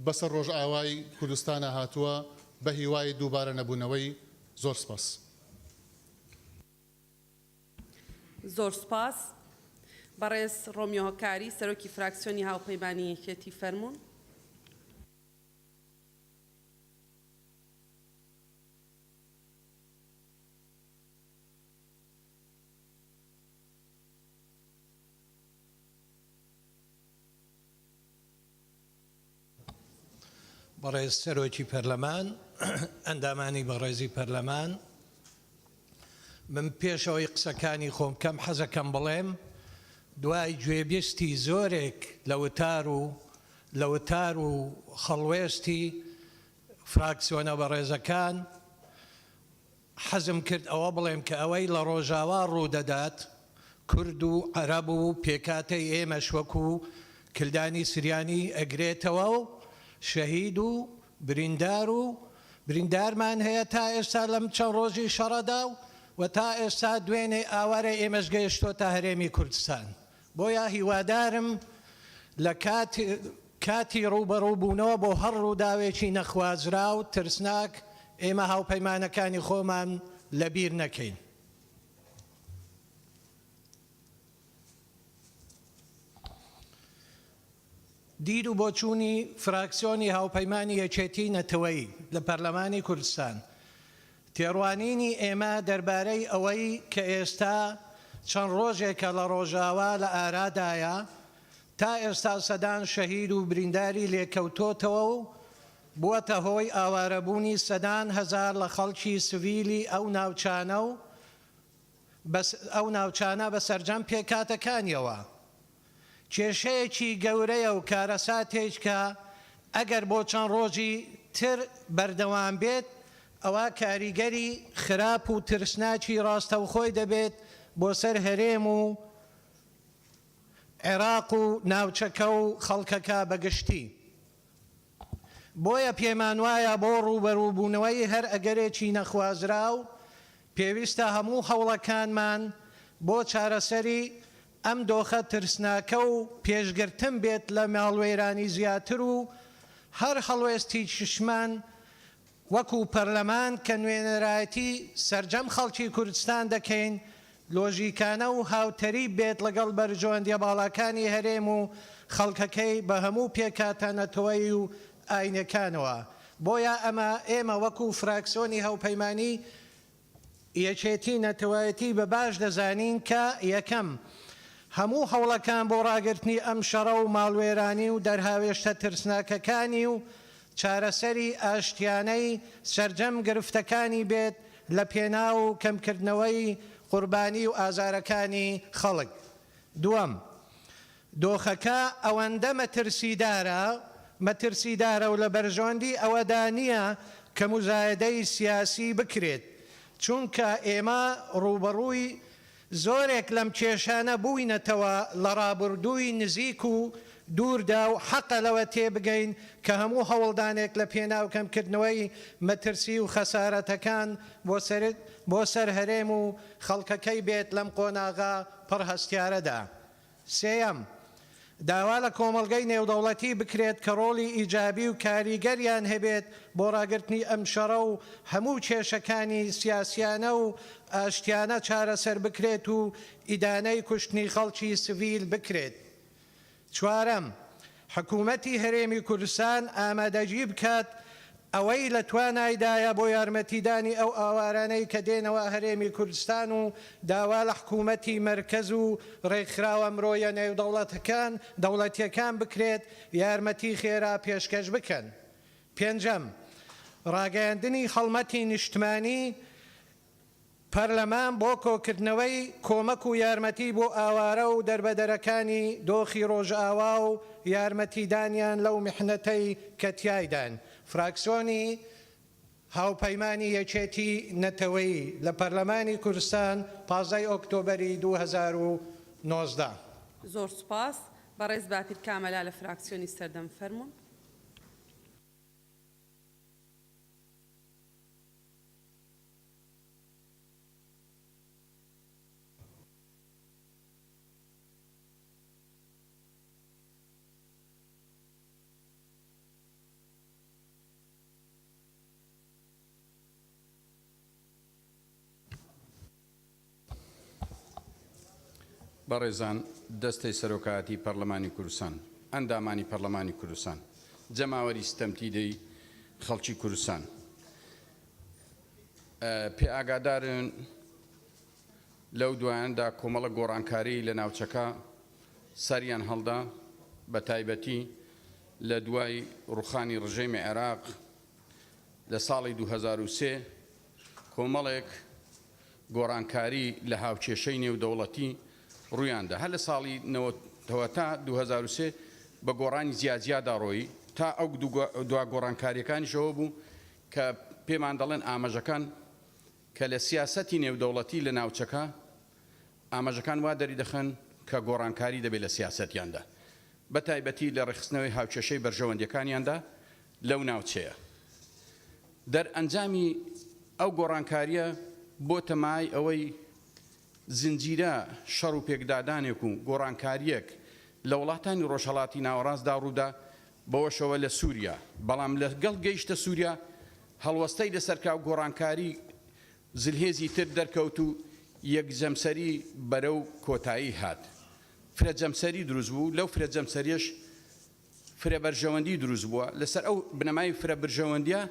S8: بەسەر ڕۆژئاوای کوردستانا هاتووە بە هیوای دووبارە نەبوونەوەی. زۆر سپاس.
S1: زۆر سوپاس. بەڕێز ڕۆمیۆ هەکاری، سەرۆکی فراکسیۆنی هاوپەیمانی یەکێتی فەرموون.
S9: بەڕێز سەرۆکی پەرلەمان، ئەندامانی بەڕێزی پەرلەمان، من پێش ئەوەی قسەکانی خۆم بکەم حەزەکەم بڵێم دوای گوێبیستی زۆرێک لە وتار و لە وتار و هەڵوێستی فراکسیۆنە بەڕێزەکان حەزم کرد ئەوە بڵێم کە ئەوەی لە ڕۆژاوا ڕوودەدات کورد و عەرەب و پێکهاتەی ئێمەش وەکو کلدانی سریانی ئەگرێتەوە و شەهید و بریندار و بریندارمان هەیە تا ئێستا لەم چەند ڕۆژی شەڕەدا و و تا ئێستا دوێنێ ئاوارەی ئێمەش گەیشتۆتە هەرێمی کوردستان بۆیە هیوادارم لە کات کاتی ڕووبەڕووبوونەوە بۆ هەر ڕووداوێکی نەخوازراو ترسناک ئێمە هاوپەیمانەکانی خۆمان لەبیر نەکەین. دید و بۆچوونی فراکسیۆنی هاوپەیمانی یەکێتیی نەتەوەیی لە پەرلەمانی کوردستان، تێڕوانینی ئێمە دەربارەی ئەوەی کە ئێستا چەند ڕۆژێکە لە ڕۆژاوا لە ئارادایە، تا ئێستا سەدان شەهید و برینداری لێکەوتۆتەوە و. بووەتە هۆی ئاوارەبوونی سەدان هەزار لە خەڵکی سڤیلی ئەو ناوچانە و ئەو ناوچانە بە سەرجەم پێکهاتەکانیەوە. کێشەیەکی گەورەیە و کارەساتێکە ئەگەر بۆ چەند ڕۆژی تر بەردەوام بێت ئەوا کاریگەری خراپ و ترسناکی ڕاستەوخۆی دەبێت بۆ سەر هەرێم و عێراق و ناوچەکە و خەڵکەکە بە گشتی. بۆیە پێمانوایە بۆ ڕووبەرووبوونەوەی هەر ئەگەرێکی نەخوازراو، پێویستە هەموو هەوڵەکانمان بۆ چارەسەری ئەم دۆخە ترسناکە و پێشگرتن بێت لە ماڵوێرانی زیاتر و هەر هەڵوێستیکیشمان وەکو پەرلەمان کە نوێنەرایەتی سەرجەم خەڵکی کوردستان دەکەین، لۆژیکانە و هاوتەریب بێت لەگەڵ بەرژەوەندیە باڵاکانی هەرێم و خەڵکەکەی بە هەموو پێکهاتە نەتەوەیی و ئاینیەکانەوە. بۆیە ئەمە ئێمە وەکو فراکسۆنی هاوپەیمانی یەکێتی نەتەوایەتی بە باش دەزانین کە، یەکەم، هەموو هەوڵەکان بۆ ڕاگرتنی ئەم شەڕە و ماڵوێرانی و دەرهاوێشتە ترسناکەکانی و چارەسەری ئاشتیانەی سەرجەم گرفتەکانی بێت لە پێناو کەمکردنەوەی قوربانی و ئازارەکانی خەڵک. دووەم، دۆخەکە ئەوەندە مەترسیدارە مەترسیدارە و لە بەرژەوەندی ئەوەدا نییە کە موزایەدەی سیاسی بکرێت، چونکە ئێمە ڕووبەڕووی زۆرێک لەم کێشانە بووینەتەوە لە ڕابوردووی نزیک و دووردا و حەقە لەوە تێبگەین کە هەموو هەوڵدانێک لە پێناو کەمکردنەوەی مەترسی و خەسارەتەکان بۆ سەر هەرێم و خەڵکەکەی بێت لەم قۆناغە پڕ هەستیارەدا. سێیەم، داوا لە کۆمەڵگەی نێودەوڵەتی بکرێت کە ڕۆڵی ئیجابی و کاریگەریان هەبێت بۆ ڕاگرتنی ئەم شەڕە و هەموو کێشەکانی سیاسیانە و ئاشتیانە چارەسەر بکرێت و ئیدانەی کوشتنی خەڵکی سڤیل بکرێت. چوارەم، حکومەتی هەرێمی کوردستان ئامادەگی بکات ئەوەی لە توانایدایە بۆ یارمەتیدانی ئەو ئاوارانەی کە دێنەوە هەرێمی کوردستان و داوا لە حکومەتی مەرکەز و ڕێکخراوە مرۆیە نێودەوڵەتەکان دەوڵەتیەکان بکرێت یارمەتی خێرا پێشکەش بکەن. پێنجەم، ڕاگەیاندنی هەڵمەتی نیشتمانی پەرلەمان بۆ کۆکردنەوەی کۆمەک و یارمەتی بۆ ئاوارە و دەربەدەرەکانی دۆخی ڕۆژئاوا و یارمەتیدانیان لەو میحنەتەی کە تیایدان، فراکسۆنی هاوپەیمانی یەکێتی نەتەوەیی لە پەرلەمانی کوردستان 15 ی ئۆکتۆبەری 2019.
S1: زۆر سوپاس. بەڕێز باپیر کامەلا لە فراکسیۆنی سەردەم فەرموون.
S10: بەڕێزان دەستەی سەرۆکایەتی پەڕلەمانی کوردستان، ئەندامانی پەڕلەمانی کوردستان، جەماوەری ستەمدیدەی خەڵکی کوردستان، پێ ئاگادارن لەو دوایاندا کۆمەڵە گۆڕانکاری لە ناوچەکە سەریان هەڵدا بە تایبەتی لە دوای ڕوخانی ڕژێمی عێراق لە ساڵی 2003 کۆمەڵێک گۆڕانکاری لە هاوکێشەی نێودەوڵەتی ڕوویاندا هەر لە ساڵی نەوەتەوە تا 2003 بە گۆڕانی جیاجیادا ڕۆیی تا ئەو دوا گۆڕانکاریەکانیشەوە بوو کە پێمان دەڵێن ئاماژەکان کە لە سیاسەتی نێودەوڵەتی لە ناوچەکە ئاماژەکان وا دەریدەخەن کە گۆڕانکاری دەبێت لە سیاسەتیاندا بە تایبەتی لە ڕێکخستنەوەی هاوکێشەی بەرژەوەندیەکانیاندا لەو ناوچەیە. دەرئەنجامی ئەو گۆڕانکاریە بۆتە مایەی ئەوەی زنجیرە شەڕ و پێکدادانێک و گۆڕانکاریەک لە وڵاتانی ڕۆژهەڵاتی ناوەڕاستدا ڕوودا بەوەشەوە لە سوریا، بەڵام لەگەڵ گەیشتە سوریا هەڵوەستەی لەسەر کرا و گۆڕانکاری زلهێزی تر دەرکەوت و یەکجەمسەری بەرەو کۆتایی هات. فرە جەمسەری دروست بوو، لەو فرە جەمسەریەش فرە بەرژەوەندی دروست بووە، لەسەر ئەو بنەمای فرە برژەوەندیە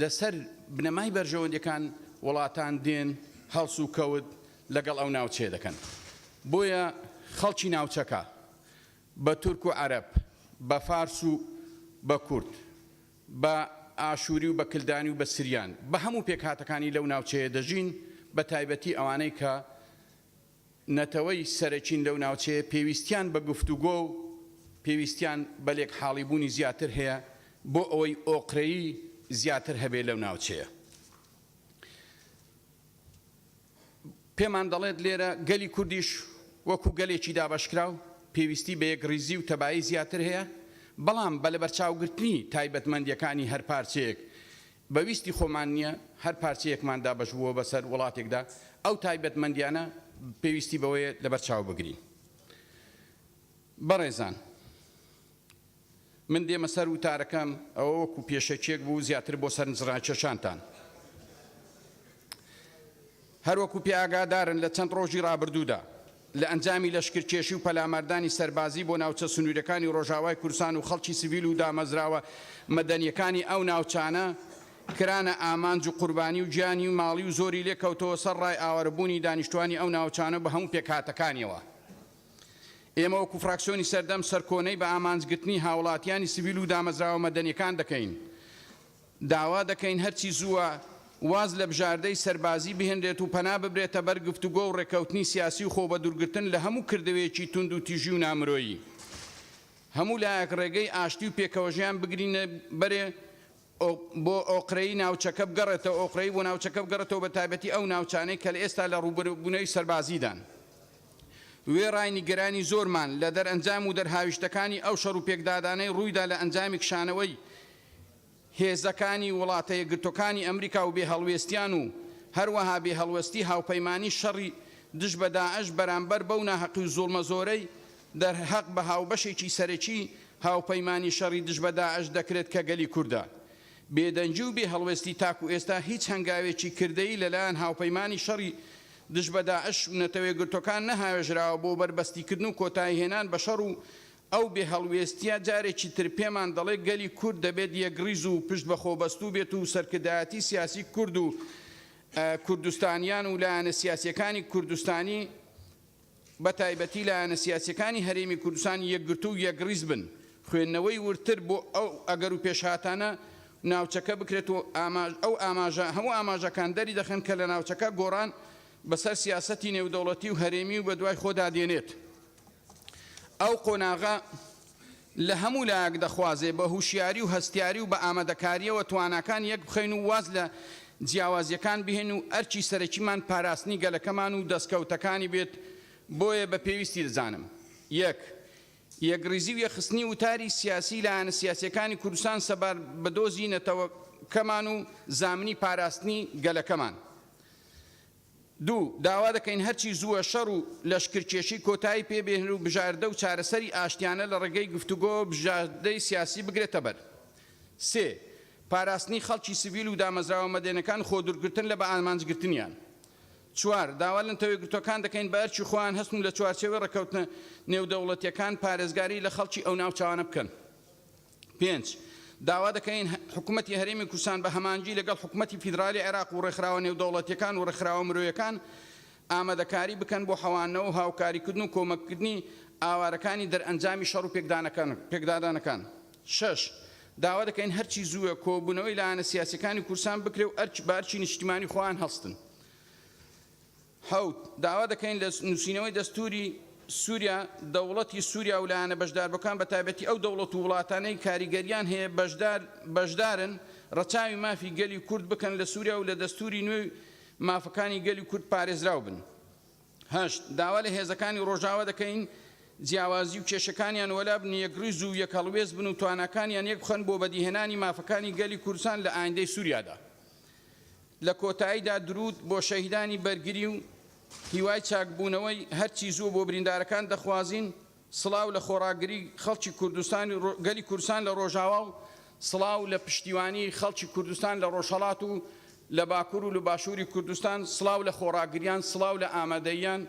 S10: لەسەر بنەمای بەرژەوەندیەکان وڵاتان دێن هەڵس و کەوت لەگەڵ ئەو ناوچەیە دەکەن. بۆیە خەڵکی ناوچەکە بە تورک و عەرەب، بە فارس و بە کورد، بە. ئاشووری و بە کلدانی و بە سریان، بە هەموو پێکهاتەکانی لەو ناوچەیە دەژین، بە تایبەتی ئەوانەی کە نەتەوەی سەرەکین لەو ناوچەیە پێویستیان بە گفتوگۆ و پێویستیان بە لێکحاڵیبوونی زیاتر هەیە بۆ ئەوەی ئۆقرەیی زیاتر هەبێ لەو ناوچەیە. پێمان دەڵێت لێرە گەلی کوردیش وەکو گەلێکی دابەشکراو پێویستی بە یەکڕیزی و تەبایی زیاتر هەیە، بەڵام بە لەبەرچاوگرتنی تایبەتمەندییەکانی هەر پارچەیەک بە ویستی خۆمان نییە هەر پارچەیەکمان دابەش بووە بەسەر وڵاتێکدا، ئەو تایبەتمەندییانە پێویستی بەوەیە لەبەرچاو بگرین. بەڕێزان. من دێمە سەر وتارەکەم، ئەوە وەکو پێشەکیەک بوو زیاتر بۆ سەرنجڕاکێشانتان. هەروەکو پێ ئاگادارن لە چەند ڕۆژی ڕابردوودا لە ئەنجامی لەشکرکێشی و پەلاماردانی سەربازی بۆ ناوچە سنوورەکانی ڕۆژاوای کوردستان و خەڵکی سڤیل و دامەزراوە مەدەنیەکانی ئەو ناوچانە کرانە ئامانج و قوربانی و گیانی و ماڵی و زۆری لێکەوتەوە سەر ڕای ئاوارەبوونی دانیشتوانی ئەو ناوچانە بە هەموو پێکهاتەکانیەوە. ئێمە وەکو فراکسیۆنی سەردەم سەرکۆنەی بە ئامانجگرتنی هاوڵاتیانی سڤیل و دامەزراوە مەدەنیەکان دەکەین. داوا دەکەین هەرچی زووە واز لە بژاردەی سەربازی بهێنرێت و پەنا ببرێتە بەر گفتوگۆ و ڕێککەوتنی سیاسی و خۆبەدوورگرتن لە هەموو کردەوەیەکی توندوتیژی و نامرۆیی. هەموو لایەک ڕێگەی ئاشتی و پێکەوەژیان بگرینە بەرێ بۆ ئۆقرەیی ناوچەکە بگەڕێتەوە ئۆقرەیی بۆ ناوچەکە بگەڕێتەوە بە تایبەتی ئەو ناوچانەی کە لە ئێستا لە ڕووبەرووبوونەوەی سەربازیدان. وێڕای نیگەرانی زۆرمان لە دەرئەنجام و دەرهاویشتەکانی ئەو شەڕ و پێکدادانەی ڕوویدا لە ئەنجامی کشانەوەی هێزەکانی وڵاتە یەکگرتووەکانی ئەمریکا و بێهەڵوێستیان و هەروەها بێهەڵوێستی هاوپەیمانی شەڕی دژ بە داعش بەرامبەر بەو ناهەقی و زوڵمە زۆرەی دەرهەق بە هاوبەشێکی سەرەکی هاوپەیمانی شەڕی دژ بە داعش دەکرێت کە گەلی کوردە. بێدەنگی و بێهەڵوێستی تاکو ئێستا هیچ هەنگاوێکی کردەیی لەلایەن هاوپەیمانی شەڕی دژ بە داعش و نەتەوەیەکگرتوەکان نەهاوێژراوە بۆ بەربەستیکردن و کۆتاییهێنان بە شەڕ و ئەو بێهەڵوێستیە جارێکی تر پێمان دەڵێت گەلی کورد دەبێت یەکڕیز و پشت بەخۆبەستوو بێت و سەرکردایەتی سیاسی کورد و کوردستانیان و لایەنە سیاسیەکانی کوردستانی بە تایبەتی لایەنە سیاسیەکانی هەرێمی کوردستان یەکگرتوو و یەکڕیز بن، خوێندنەوەی وردتر بۆ ئەو ئەگەر و پێشهاتانە ناوچەکە بکرێت و ئەو ئاماژە هەموو ئاماژەکان دەریدەخەن کە لە ناوچەکە گۆڕان بەسەر سیاسەتی نێودەوڵەتی و هەرێمی و بەدوای خۆدا دێنێت. ئەو قۆناغە لە هەموو لایەک دەخوازێ بە هوشیاری و هەستیاری و بە ئامادەکارییەوە تواناکان یەک بخەین و واز لە جیاوازییەکان بهێن و ئەرکی سەرەکیمان پاراستنی گەلەکەمان و دەستکەوتەکانی بێت، بۆیە بە پێویستی دەزانم. یەک. یەکڕیزی و یەکخستنی وتاری سیاسی لایەنە سیاسییەکانی کوردستان سەبارەت بە دۆزی نەتەوەکەمان و زامنی پاراستنی گەلەکەمان. دوو، داوا دەکەین هەرچی زووە شەڕ و لەشکرکێشی کۆتایی پێ بێنن و بژاردە و چارەسەری ئاشتیانە لە ڕێگەی گفتوگۆوە بژاردەی سیاسی بگرێتە بەر. سێ، پاراستنی خەڵکی سڤیل و دامەزراوە مەدەنیەکان و خۆدوورگرتن لە بەئامانجگرتنیان. چوار، داوا لە نەتەوەیەکگرتووەکان دەکەین بە ئەرکی خۆیان هەستن و لە چوارچێوەی ڕێککەوتنە نێودەوڵەتیەکان پارێزگاری لە خەڵکی ئەو ناوچانە بکەن. پێنج، داوا دەکەین حکومەتی هەرێمی کوردستان بە هەماهەنگی لەگەڵ حکومەتی فیدرالی عێراق و ڕێکخراوە نێودەوڵەتییەکان و ڕێکخراوە مرۆیەکان ئامادەکاری بکەن بۆ حەواندنەوە و هاوکاریکردن و کۆمەککردنی ئاوارەکانی دەرئەنجامی شەڕ و پێکدادانەکان. شەش، داوا دەکەین هەرچی زووە کۆبوونەوەی لایەنە سیاسییەکانی کوردستان بکرێ و بە ئەرکی نیشتیمانی خۆیان هەڵستن. حەوت، داوا دەکەین لە نووسینەوەی دەستووری سووریا، دەوڵەتی سووریا و لایەنە بەشداربووەکان بە تایبەتی ئەو دەوڵەت و وڵاتانەی کاریگەرییان هەیە بەشدار بەشدارن ڕەچاوی مافی گەلی کورد بکەن لە سووریا و لە دەستووری نوێی مافەکانی گەلی کورد پارێزراو بن. هەشت، داوا لە هێزەکانی ڕۆژاوا دەکەین جیاوازی و کێشەکانیان وەلا بن یەکڕیز و یەکهەڵوێست بن و تواناکانیان یەکبخەن بۆ بەدیهێنانی مافەکانی گەلی کوردستان لە ئایندەی سووریادا. لە کۆتاییدا دروود بۆ شەهیدانی بەرگری و هیوای چاکبوونەوەی هەرچی زووە بۆ بریندارەکان دەخوازین، سڵاو لە خۆڕاگری خەڵکی کوردستان گەلی کوردستان لە ڕۆژاوا و سڵاو لە پشتیوانی خەڵکی کوردستان لە ڕۆژهەڵات و لە باکوور و لە باشووری کوردستان، سڵاو لە خۆڕاگریان، سڵاو لە ئامادەییان،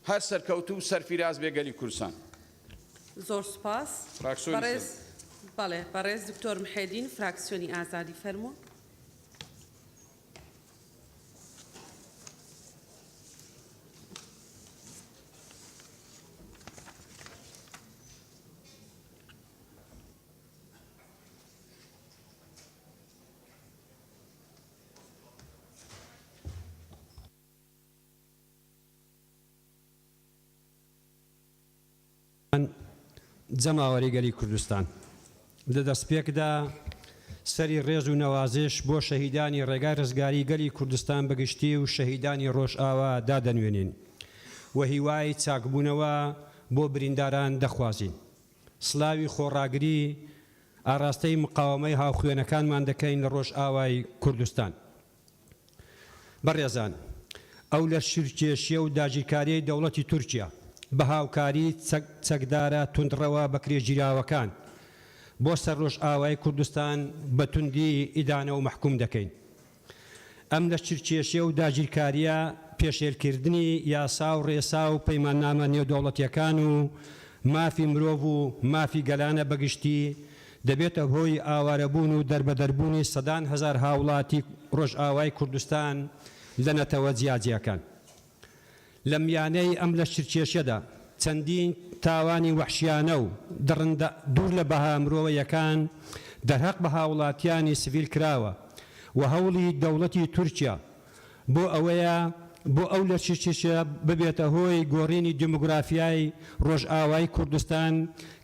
S10: هەر سەرکەوتوو و سەرفیراز بێ گەلی کوردستان.
S1: زۆر سوپاس.
S10: فراکسیۆنی
S1: بەڕێز
S10: سەر.
S1: بەڵێ بەڕێز دکتۆر محێدین فراکسیۆنی ئازادی فەرموو.
S11: جەماوەری گەلی کوردستان، لە دەستپێکدا سەری ڕێز و نەوازش بۆ شەهیدانی ڕێگای ڕزگاری گەلی کوردستان بە گشتی و شەهیدانی ڕۆژئاوا دادەنوێنین و هیوای چاکبوونەوە بۆ برینداران دەخوازین. سڵاوی خۆڕاگری ئاڕاستەی مقاوەمەی هاوخوێنەکانمان دەکەین لە ڕۆژئاوای کوردستان. بەڕێزان، ئەو لەشکرکێشیە و داگیرکاریەی دەوڵەتی تورکیا بە هاوکاری چەکدارە توندڕەوە بەکرێگیراوەکان بۆ سەر ڕۆژئاوای کوردستان بە توندی ئیدانە و مەحکوم دەکەین. ئەم لەشکرکێشیە و داگیرکاریە پێشێلکردنی یاسا و ڕێسا و پەیماننامە نێودەوڵەتیەکان و مافی مرۆڤ و مافی گەلانە بەگشتی، دەبێتە هۆی ئاوارەبوون و دەربەدەربوونی سەدان هەزار هاوڵاتی ڕۆژئاوای کوردستان لە نەتەوە جیاجیاکان. لە میانەی ئەم لەشکرکێشیەدا چەندین تاوانی وەحشیانە و دڕندە دوور لە بەها مرۆیەکان دەرهەق بە هاوڵاتیانی سڤیل کراوە و هەوڵی دەوڵەتی تورکیا بۆ ئەوەیە بۆ ئەو لەشکرکێشیە ببێتە هۆی گۆڕینی دیموگرافیای ڕۆژئاوای کوردستان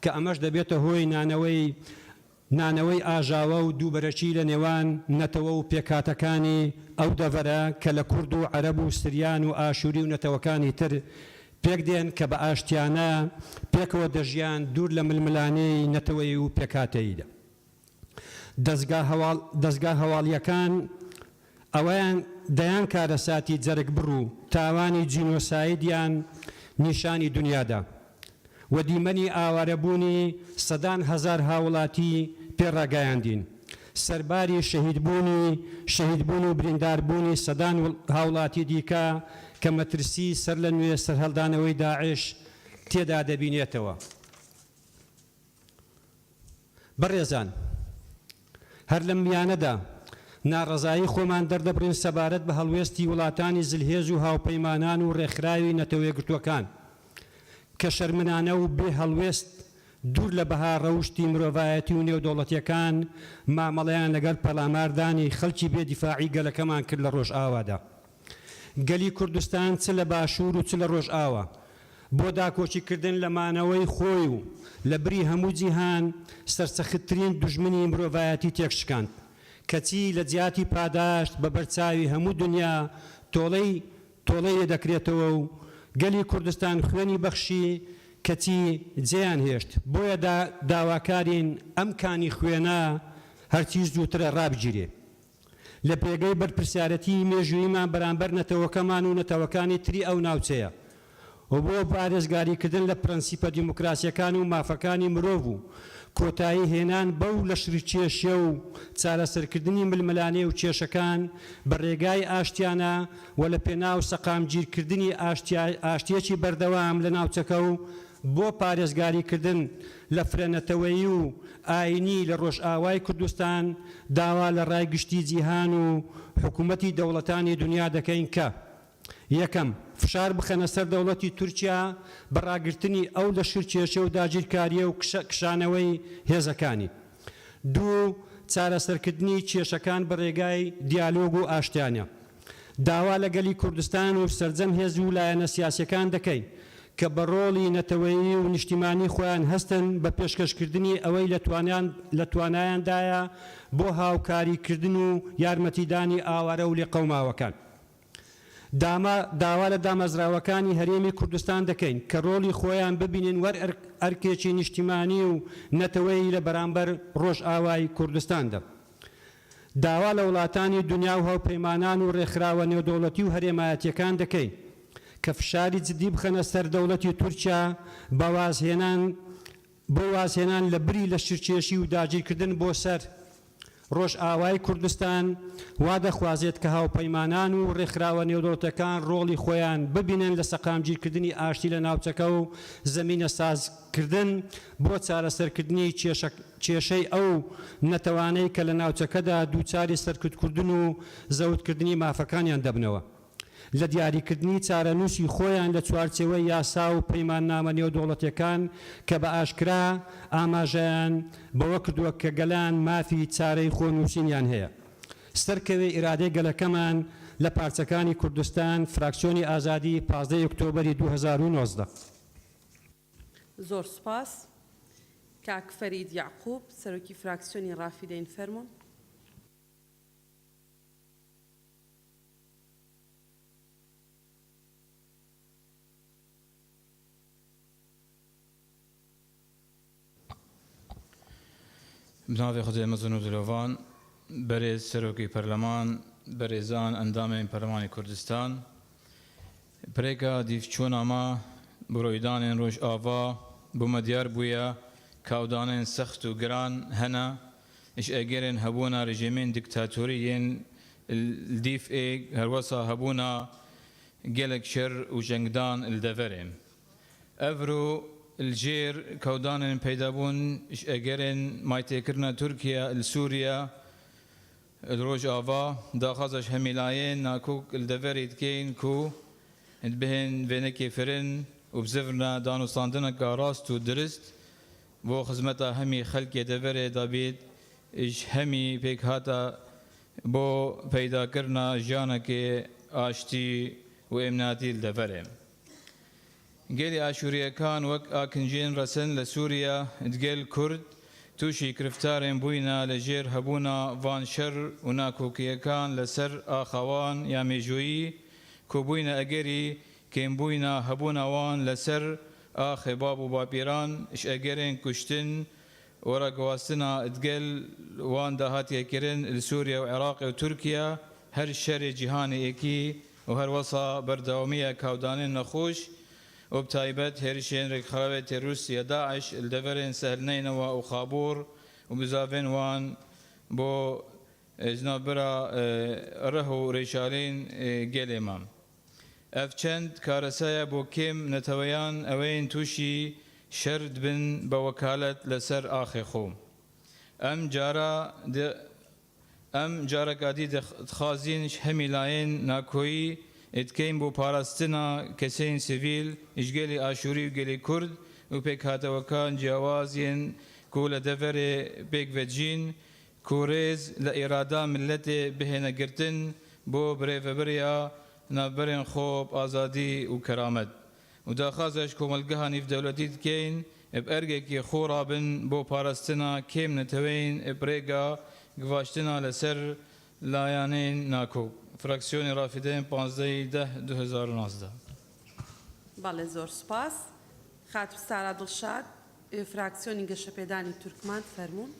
S11: کە ئەمەش دەبێتە هۆی نانەوەی نانەوەی ئاژاوە و دووبەرەکی لە نێوان نەتەوە و پێکهاتەکانی ئەو دەڤەرە کە لە کورد و عەرەب و سریان و ئاشوری و نەتەوەکانی تر پێکدێن کە بە ئاشتیانە پێکەوە دەژیان دوور لە ململانێی نەتەوەیی و پێکهاتەییدا. دەزگا هەواڵ دەزگا هەواڵییەکان ئەویان دەیان کارەساتی جەرگبڕ و تاوانی جینۆسایدیان نیشانی دونیا دا و دیمەنی ئاوارەبوونی سەدان هەزار هاوڵاتی پێ ڕاگایاندین سەرباری شەهیدبوونی شەهیدبوون و برینداربوونی سەدان هاوڵاتی دیکە کە مەترسی سەرلەنوێ سەرهەڵدانەوەی داعش تێدا دەبینێتەوە. بەڕێزان، هەر لەم میانەدا ناڕەزایی خۆمان دەردەبڕین سەبارەت بە هەڵوێستی وڵاتانی زلهێز و هاوپەیمانان و ڕێکخراوی نەتەوەیەکگرتووەکان کە شەرمنانە و بێ هەڵوێست دوور لە بەها ڕەوشتی مرۆڤایەتی و نێودەوڵەتیەکان مامەڵەیان لەگەڵ پەلاماردانی خەڵکی بێ دیفاعی گەلەکەمان کرد لە ڕۆژئاوادا. گەلی کوردستان چ لە باشوور و چ لە ڕۆژئاوا بۆ داکۆکیکردن لە مانەوەی خۆی و لە بری هەموو جیهان سەرسەختترین دوژمنی مرۆڤایەتی تێکشکاند کەچی لە جیاتی پاداشت بە بەرچاوی هەموو دنیا تۆڵەی تۆڵەی لێ دەکرێتەوە و گەلی کوردستان خوێنی بەخشی کەچی جێیان هێشت بۆیە داواکارین ئەم کانی خوێنە هەرچی زووترە ڕابگیرێ. لە پێگەی بەرپرسیارەتیی مێژووییمان بەرامبەر نەتەوەکەمان و نەتەوەکانی تری ئەو ناوچەیە و بۆ پارێزگاریکردن لە پرەنسیپە دیموکراسییەکان و مافەکانی مرۆڤ و کۆتایی هێنان بەو لەشکرکێشیە و چارەسەرکردنی ململانێ و کێشەکان بە رێگای ئاشتیانە و لە پێناو سەقامگیرکردنی ئاشتییەکی بەردەوام لە ناوچەکە و بۆ پارێزگاریکردن لە فرەنەتەوەیی و ئایینی لە ڕۆژئاوای کوردستان، داوا لە ڕای گشتی جیهان و حکوومەتی دەوڵەتانی دونیا دەکەین کە، یەکەم، فشار بخەنە سەر دەوڵەتی تورکیا بە ڕاگرتنی ئەو لەشکرکێشی و داگیرکارییە و کشانەوەی هێزەکانی. دوو، چارەسەرکردنی کێشەکان بە ڕێگای دیالۆگ و ئاشتیانە. داوا لە گەلی کوردستان و سەرجەم هێز و لایەنە سیاسیەکان دەکەین کە بە ڕۆڵی نەتەوەیی و نیشتیمانی خۆیان هەستن بە پێشکەشکردنی ئەوەی لە توانایاندایە بۆ هاوکاریکردن و یارمەتیدانی ئاوارە و لێقەوماوەکان. داوا لە دامەزراوەکانی هەرێمی کوردستان دەکەین کە ڕۆڵی خۆیان ببینن وەر ئەرکێکی نیشتیمانی و نەتەوەیی لە بەرامبەر ڕۆژئاوای کوردستاندا. داوا لە وڵاتانی دونیا و هاوپەیمانان و ڕێکخراوە نێودەوڵەتی و هەرێمایەتییەکان دەکەین کە فشاری جدی بخەنە سەر دەوڵەتی تورکیا بە وازهێنان بۆ وازهێنان لە بری لەشکرکێشی و داگیرکردن بۆ سەر ڕۆژئاوای کوردستان، وا دەخوازێت کە هاوپەیمانان و ڕێکخراوە نێودەوڵەتیەکان ڕۆڵی خۆیان ببینن لە سەقامگیرکردنی ئاشتی لە ناوچەکە و زەمینەسازکردن بۆ چارەسەرکردنی کێشەی ئەو نەتەوانەی کە لە ناوچەکەدا دووچاری سەرکوتکردن و زەوتکردنی مافەکانیان دەبنەوە لە دیاریکردنی چارەنووسی خۆیان لە چوارچێوەی یاسا و پەیماننامە نێودەوڵەتیەکان کە بە ئاشکرا ئاماژەیان بەوە کردووە کە گەلان مافی چارەی خۆنووسینیان هەیە. سەرکەوێ ئیرادەی گەلەکەمان لە پارچەکانی کوردستان، فراکسیۆنی ئازادی، 15 ی ئۆکتۆبەری 2019.
S1: زۆر سوپاس. کاک فەرید یەعقوب، سەرۆکی فراکسیۆنی ڕافیدەین فەرموون.
S12: Bi navê Xwedê mezin û dilovan, berêz Serokê Perleman, berêzan endamên Perlemanê Kurdistan, pirêka dîvçûna me bi rûydanên Rojava bo me diyar bûye kawdanên sext û giran hene ji egerên hebûna rejîmên diktatorî yên li dîv ê herwesa hebûna gelek şer û cengdan li deverê. Evro li jêr kewdanên peydabûn ji egerên maytêkirina Tirkiye li Sûriye li Rojava, daxwaza ji hemî layên nakok li deverê dikeyn ku dibihên vênekê firin û bi zivrina danûstandineke rast û dirist bo xizmeta hemî xelkê deverê dabît ji hemî pêkhata bo peydakirina jiyanekê aştî û êmnatî li deverê. Gelê Aşûriyekan wek akinciyên resen li Sûriye digel Kurd tûşî kiriftarên bûyîna li jêr hebûna van şer û nakokiyekan li ser axa wan ya mêjûyî ku bûyîna egerî kêmbûyîna hebûna wan li ser axê bab û bapîran ji egerên kuştin û ragiwastina digel wan de hatiye kirin li Sûriye û Iraqê û Tirkiye her şerê cîhanê êkî û her wisa berdewamiya kawdanên nexweş û bi taybet hêrişên rêkxirawê terorîstî ya daiş li deverên Sehl Neynewa û Xabûr û bizavên wan bo ji navbera rih û rêşalên gelê me. Ev çend karesaya bo kêm neteweyan eweyên tûşî şer dibin be wekalet li ser axê xwe. Em cara di Em careka dî dixwazîn ji hemî layên nakoyî dikeyn bo parastina kesên sivîl ji gelê Aşûrî û gelê Kurd û pêkhatewekan ciyawaz yên ku li deverê pêk vedijîn ku rêz li îrada miletê bihêne girtin bo birêvebiriya navberên xwe bi azadî û keramet. Û daxwaza ji komelgeha nîvdewletî dikeyn bi ergekî xwe rabin bo parastina kêm neteweyên bi rêga givaştina li ser layanên nakok. Fraksiyonê Rafîdeyên 15 î deh 2019.
S1: بەڵێ زۆر سوپاس. خاتوو سارا دڵشاد، فراکسیۆنی گەشەپێدانی تورکمان، فەرموون.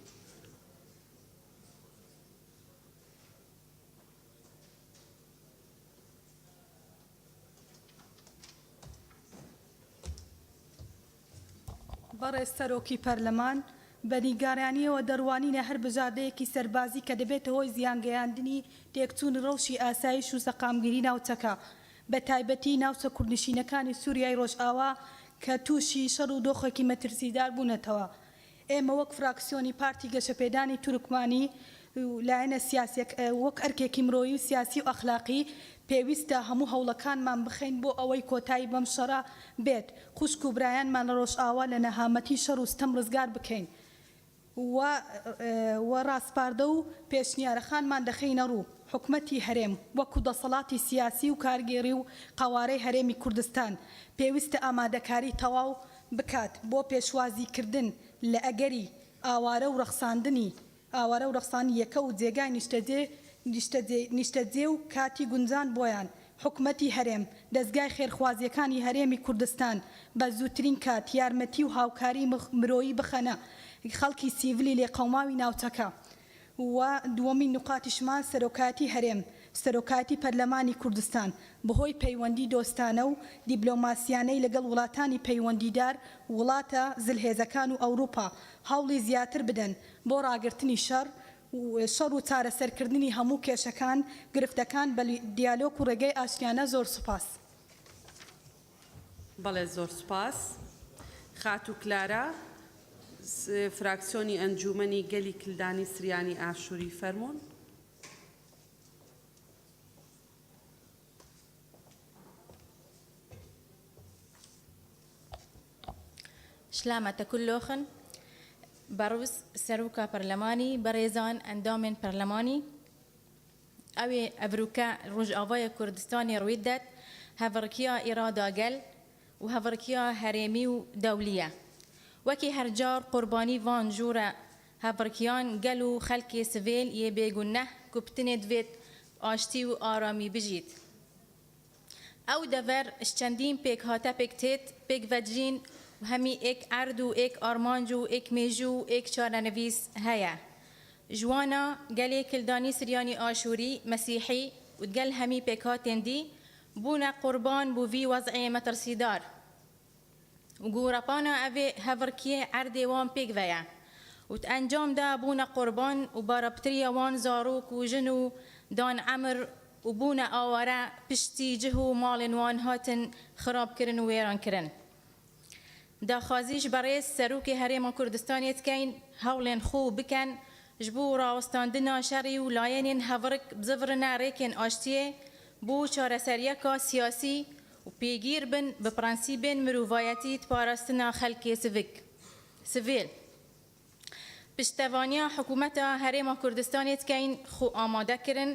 S13: بەڕێز سەرۆکی پەرلەمان، بە نیگەرانییەوە دەڕوانینە هەر بژاردەیەکی سەربازی کە دەبێتە هۆی زیانگەیاندنی تێکچوونی ڕەوشی ئاسایش و سەقامگیری ناوچەکە، بەتایبەتی ناوچە کوردنشینەکانی سوریای ڕۆژئاوا کە تووشی شەڕ و دۆخێکی مەترسیدار بوونەتەوە. ئێمە وەک فراکسیۆنی پارتی گەشەپێدانی تورکمانی و لایەنە سیاسیەک وەک ئەرکێکی مرۆیی و سیاسی و ئەخلاقی پێویستە هەموو هەوڵەکانمان بخەین بۆ ئەوەی کۆتایی بەم شەڕە بێت خوشک و برایانمان لە ڕۆژئاوا لە نەهامەتی شەڕ و ستەم ڕزگار بکەین و و ڕاسپاردە و پێشنیارەخانمان دەخەینە ڕوو. حکومەتی هەرێم وەکو دەسەڵاتی سیاسی و کارگێڕی و قەوارەی هەرێمی کوردستان پێویستە ئامادەکاری تەواو بکات بۆ پێشوازیکردن لە ئەگەری ئاوارە و ڕەخساندنی ئاوارە و ڕەخساندنی یەکە و جێگای نیشتەجێ نیشتەجێ و کاتی گونجان بۆیان، حکومەتی هەرێم، دەزگای خێرخوازییەکانی هەرێمی کوردستان بە زووترین کات یارمەتی و هاوکاری مرۆیی بخەنە خەڵکی سیڤلی لێقەوماوی ناوچەکە. و دووەمین نوقاتیشمان سەرۆکایەتی هەرێم، سەرۆکایەتی پەرلەمانی کوردستان بەهۆی پەیوەندی دۆستانە و دیبلۆماسیانەی لەگەڵ وڵاتانی پەیوەندیدار وڵاتە زلهێزەکان و ئەوروپا هەوڵی زیاتر بدەن بۆ ڕاگرتنی شەڕ شەڕ و چارەسەرکردنی هەموو کێشەکان گرفتەکان بە دیالۆک و ڕێگەی ئاشتیانە زۆر سوپاس.
S1: بەڵێ زۆر سوپاس. خاتوو کلارا فراکسیۆنی ئەنجوومەنی گەلی کلدانی سریانی ئاشووری فەرموون.
S14: شلامە تەکوللۆخن بەڕوز سەروکا پەرلەمانی بەڕێزان ئەندامێن پەرلەمانی ئەوێ ئەڤروکە ڕۆژئاڤای کوردستانی ڕوید دەد هەڤڕکیا ئیرادا گەل و هەڤڕکیا هەرێمی و دەولیە. وەکی هەرجار قوربانی ڤان جورە هەڤڕکیان گەل و خەلکێ سڤێل یێ بێگونەه کو بتنێ دڤێت ئاشتی و ئارامی بژیت. ئەو دەڤەر ژ چەندین پێکهاتە پێک تێت، پێکڤە دژین و هەمی ئێک ئەرد و ئێک ئارمانج و ئێک مێژوو و ئێک چارەنڤیس هەیە. ژ وانا گەلێ کلدانی سریانی ئاشووری، مەسیحی و دگەل هەمی پێکهاتێن دی، بوونە قوربان بو ڤی وەزعێ مەترسیدار. و گۆڕەپانا ئەڤێ هەڤڕکیێ ئەردێ وان پێکڤەیە و ت ئەنجامدا بوونە قوربان و بارەپتریە وان زاڕووک و ژن و دان ئەمر و بوونە ئاوارە پشتی جه و ماڵێن وان هاتن خراب کرن و وێران کرن. داخوازیش بەڕێز سەرۆکێ هەرێما کوردستانێ دکەین هەوڵێن خو بکەن ژ بو ڕاوەستاندنا شەڕی و لایەنێن هەڤڕک بزڤڕنە ڕێکێن ئاشتیێ بو چارەسەریەکا سیاسی و پێگیر بن بە پڕەنسیبێن مروڤایەتی ت پاراستنا خەلکێ سڤک، سڤیل. پشتەڤانیا حکوومەتا هەرێما کوردستانێ دکەین خو ئامادە کرن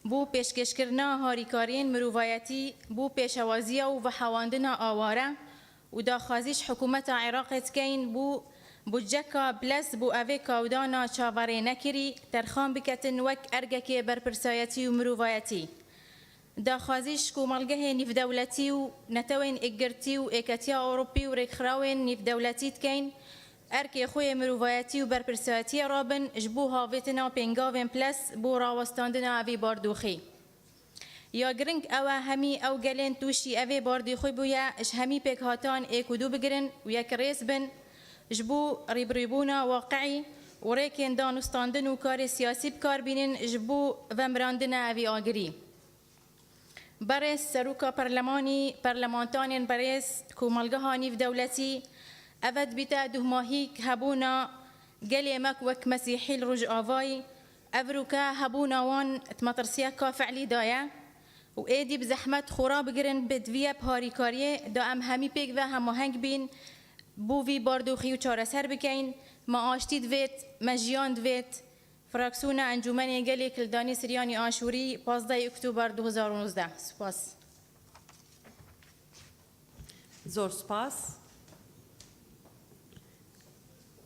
S14: بو پێشکێشکرنا هاریکاریێن مروڤایەتی بو پێشەوازیا و ڤحەواندنا ئاوارە و داخوازیش حکوومەتا عێراقێ دکەین بو بودجەکا بلەز بو ئەڤێ کاودانا چاڤەڕێ نەکری تەرخان بکەتن وەک ئەرگەکێ بەرپرسایەتی و مروڤایەتی. داخوازیش کۆمەڵگەهێ نیڤدەولەتی و نەتەوێن ئێکگرتی و ئێکەتیا ئۆروپی و رێکخراوێن نیڤدەولەتی دکەین ئەرکێ خوێ مروڤایەتی و بەرپرسایەتیێ رابن ژ بو هاڤێتنا پێنگاڤێن پلەس بو راوەستاندنا ئەڤی باردوخی. یا گرنگ ئەوە هەمی ئەو گەلێن تووشی ئەڤێ باردیخوی بویە ژ هەمی پێکهاتان ئێک و دو بگرن و یەک رێز بن ژ بو ریبڕیبونا واقعی و رێکێن دانوستاندن و کارێ سیاسی بکار بینن ژ بو ڤەمراندنە ئەڤی ئاگری. بەڕێز سەروکا پەرلەمانی، پەرلەمانتانێن بەرێز، کومەڵگەها نیڤدەولەتی، ئەڤە دبیتە دوهماهیک هەبونا گەلێ مەک وەک مەسیحیل روژئاڤای، ئەڤروکە هەبونا وان تمەترسیەکا فعلی دایە و ئێدی بزەحمەت خو رابگرن پێدڤیە بهاریکاریێ دا ئەم هەمی پێکڤە هەماهەنگ بین بو ڤی باردوخی و چارەسەر بکەین، مە ئاشتی دڤێت، مە ژیان دڤێت. فراکسیونە ئەنجومەنێ گەلێ کلدانی سریانی ئاشووری، 15 ی ئوکتوبەر 2019. سوپاس.
S1: زۆر سوپاس.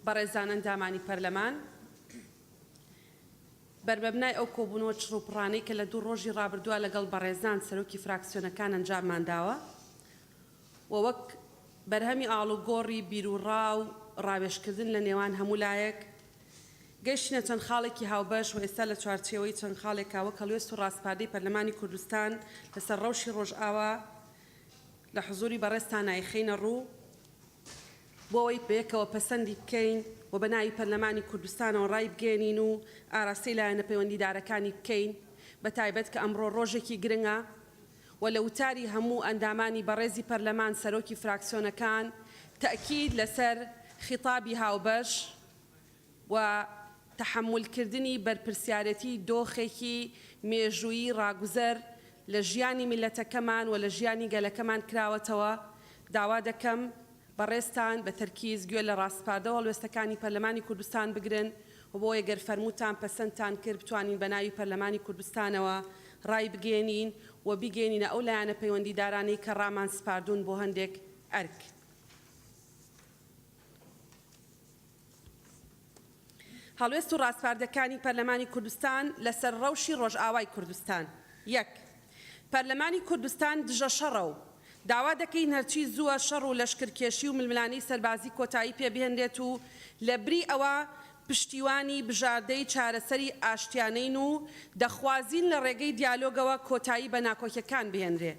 S1: بەڕێزان ئەندامانی پەرلەمان، بەرمەبنای ئەو کۆبوونەوە چڕوپڕانەی کە لە دوو ڕۆژی ڕابردووە لەگەڵ بەڕێزان سەرۆکی فراکسیۆنەکان ئەنجاممان داوە و وەک بەرهەمی ئاڵوگۆڕی بیروڕا و ڕاوێژکردن لە نێوان هەموو لایەک گەیشتینە چەند خاڵێکی هاوبەش و ئێستا لە چوارچێوەی چەند خاڵێکا وەک هەڵوێست و ڕاسپاردەی پەرلەمانی کوردستان لەسەر ڕەوشی ڕۆژئاوا لە حزوری بەڕێزتان ئایخەینە ڕوو بۆ ئەوەی بەیەکەوە پەسەندی بکەین و بە ناوی پەرلەمانی کوردستانەوە ڕایبگەیەنین و ئاراستەی لایەنە پەیوەندیدارەکانی بکەین بە تایبەت کە ئەمڕۆ ڕۆژێکی گرنگە و لە وتاری هەموو ئەندامانی بەڕێزی پەرلەمان سەرۆکی فراکسیۆنەکان تەئکید لەسەر خیتابی هاوبەش و تەحەمول کردنی بەرپرسیارێتی دۆخێکی مێژوویی ڕاگوزەر لە ژیانی میللەتەکەمان و لە ژیانی گەلەکەمان کراوەتەوە، داوا دەکەم بەڕێزتان بە تەرکیز گوێ لە ڕاسپاردە و هەڵوێستەکانی پەرلەمانی کوردستان بگرن و بۆیە گەر فەرمووتان پەسەندتان کرد بتوانین بە ناوی پەرلەمانی کوردستانەوە ڕایبگەیەنین و بیگەیەنینە ئەو لایەنە پەیوەندیدارانەی کە ڕامان سپاردوون بۆ هەندێک ئەرک. هەڵوێست و ڕاسپاردەکانی پەرلەمانی کوردستان لەسەر ڕەوشی ڕۆژئاوای کوردستان. یەک. پەرلەمانی کوردستان دژە شەڕە و داوا دەکەین هەرچی زووە شەڕ و لەشکرکێشی و ململانێی سەربازی کۆتایی پێ بهێنرێت و لەبری ئەوە پشتیوانی بژاردەی چارەسەری ئاشتیانەین و دەخوازین لە ڕێگەی دیالۆگەوە کۆتایی بە ناکۆکیەکان بهێنرێ.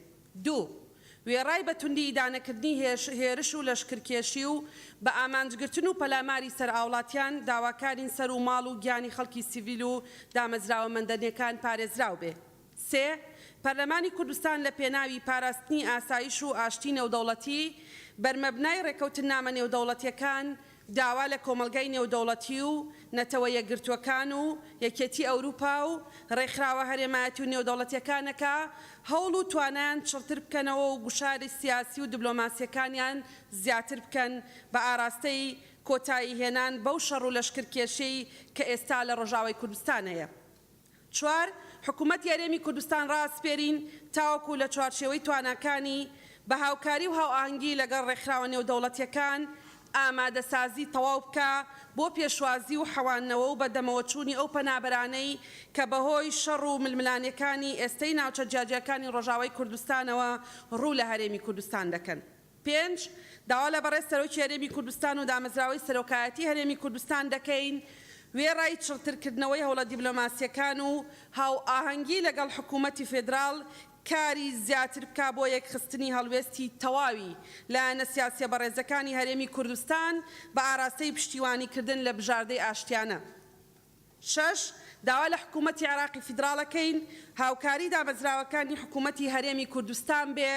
S1: دوو. وێڕای بە توندی ئیدانەکردنی هێرش و لەشکرکێشی و بە ئامانجگرتن و پەلاماری سەر هاوڵاتیان، داواکارین سەر و ماڵ و گیانی خەڵکی سیڤیل و دامەزراوە مەدەنیەکان پارێزراو بێ. سێ. پەرلەمانی کوردستان لە پێناوی پاراستنی ئاسایش و ئاشتی نێودەوڵەتی، بەرمەبنای ڕێکەوتننامە نێودەوڵەتیەکان، داوا لە کۆمەڵگای نێودەوڵەتی و نەتەوە یەکگرتووەکان و یەکێتی ئەوروپا و ڕێکخراوە هەرێمایەتی و نێودەوڵەتیەکانەکا هەوڵ و توانایان چڕتر بکەنەوە و گوشاری سیاسی و دبلۆماسیەکانیان زیاتر بکەن بە ئاراستەی کۆتایی هێنان بەو شەڕ و لەشکرکێشیەی کە ئێستا لە ڕۆژاوای کوردستان هەیە. چوار، حکومەتی هەرێمی کوردستان ڕاسپێرین تاوەکو لە چوارچێوەی تواناکانی، بە هاوکاری و هاوئاهەنگی لەگەڵ ڕێکخراوە نێودەوڵەتییەکان، ئامادەسازی تەواو بکا بۆ پێشوازی و حەواندنەوە و بەدەمەوەچوونی ئەو پەنابەرانەی کە بەهۆی شەڕ و ململانێکانی ئێستەی ناوچە جیاجیاکانی ڕۆژاوای کوردستانەوە ڕوو لە هەرێمی کوردستان دەکەن. پێنج، داوا لە بەڕێز سەرۆکی هەرێمی کوردستان و دامەزراوەی سەرۆکایەتی هەرێمی کوردستان دەکەین، وێڕای چڕترکردنەوەی هەوڵە دیبلۆماسییەکان و هاوئاهەنگی لەگەڵ حکوومەتی فێدراڵ، کاری زیاتر بکا بۆ یەکخستنی هەڵوێستی تەواوی لایەنە سیاسییە بەڕێزەکانی هەرێمی کوردستان بە ئاراستەی پشتیوانیکردن لە بژاردەی ئاشتیانە. شەش، داوا لە حکوومەتی عێراقی فیدراڵ ئەکەین هاوکاری دامەزراوەکانی حکوومەتی هەرێمی کوردستان بێ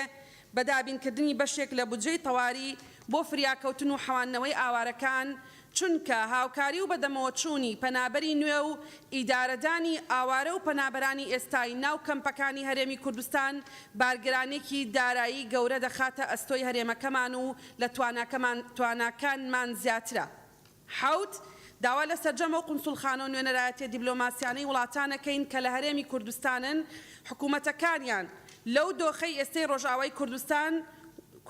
S1: بە دابینکردنی بەشێک لە بودجەی تەواری بۆ فریاکەوتن و حەواندنەوەی ئاوارەکان، چونکە هاوکاری و بەدەمەوەچوونی پەنابەری نوێ و ئیدارەدانی ئاوارە و پەنابەرانی ئێستای ناو کەمپەکانی هەرێمی کوردستان بارگرانیەکی دارایی گەورە دەخاتە ئەستۆی هەرێمەکەمان و لە تواناکانمان زیاترە. حەوت، داوا لە سەرجەم ئەو قونسوڵخانە و نوێنەرایەتیە دیبلۆماسیانەی وڵاتان ئەکەین کە لە هەرێمی کوردستانن، حکومەتەکانیان لەو دۆخەی ئێستەی ڕۆژئاوای کوردستان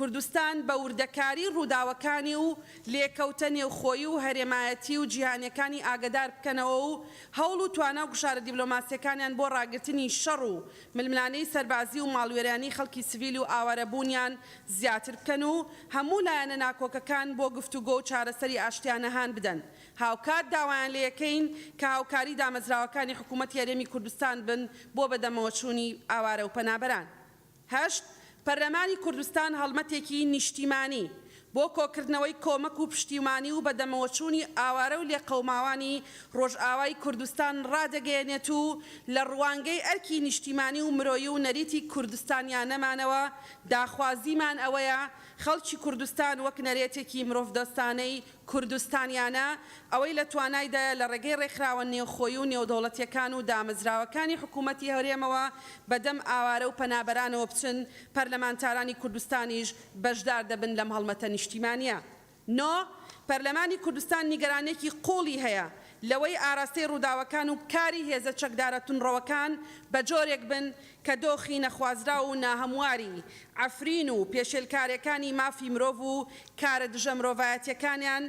S1: کوردستان بە وردەکاری ڕووداوەکانی و لێکەوتە نێوخۆیی و هەرێمایەتی و جیهانیەکانی ئاگەدار بکەنەوە و هەوڵ و توانا و گوشارە دیبلۆماسیەکانیان بۆ ڕاگرتنی شەڕ و ململانێی سەربازی و ماڵوێرانی خەڵکی سڤیل و ئاوارەبوونیان زیاتر بکەن و هەموو لایەنە ناکۆکەکان بۆ گفتوگۆ و چارەسەری ئاشتیانە هان بدەن. هاوکات داوایان لێکەین کە هاوکاری دامەزراوەکانی حکوومەتی هەرێمی کوردستان بن بۆ بەدەمەوەچوونی ئاوارە و پەنابەران. هەشت، پەرلەمانی کوردستان هەڵمەتێکی نیشتیمانی بۆ کۆکردنەوەی کۆمەک و پشتیوانی و بەدەمەوەچوونی ئاوارە و لێقەوماوانی ڕۆژئاوای کوردستان ڕادەگەیەنێت و لە ڕوانگەی ئەرکی نیشتیمانی و مرۆیی و نەریتی کوردستانیانەمانەوە داخوازیمان ئەوەیە خەڵکی کوردستان وەک نەرێتێکی مرۆڤدۆستانەی کوردستانیانە ئەوەی لە توانایدایە لە ڕێگەی ڕێکخراوە نێوخۆیی و نێودەوڵەتیەکان و دامەزراوەکانی حکوومەتی هەرێمەوە بەدەم ئاوارە و پەنابەرانەوە بچن، پەرلەمانتارانی کوردستانیش بەشدار دەبن لەم هەڵمەتە نیشتیمانیە. نۆ، پەرلەمانی کوردستان نیگەرانیەکی قوڵی هەیە لەوەی ئاراستەی ڕووداوەکان و کاری هێزە چەکدارە توندڕەوەکان بە جۆرێک بن کە دۆخی نەخوازراو و ناهەمواری عەفرین و پێشێلکارێکانی مافی مرۆڤ و کارە دژە مرۆڤایەتیەکانیان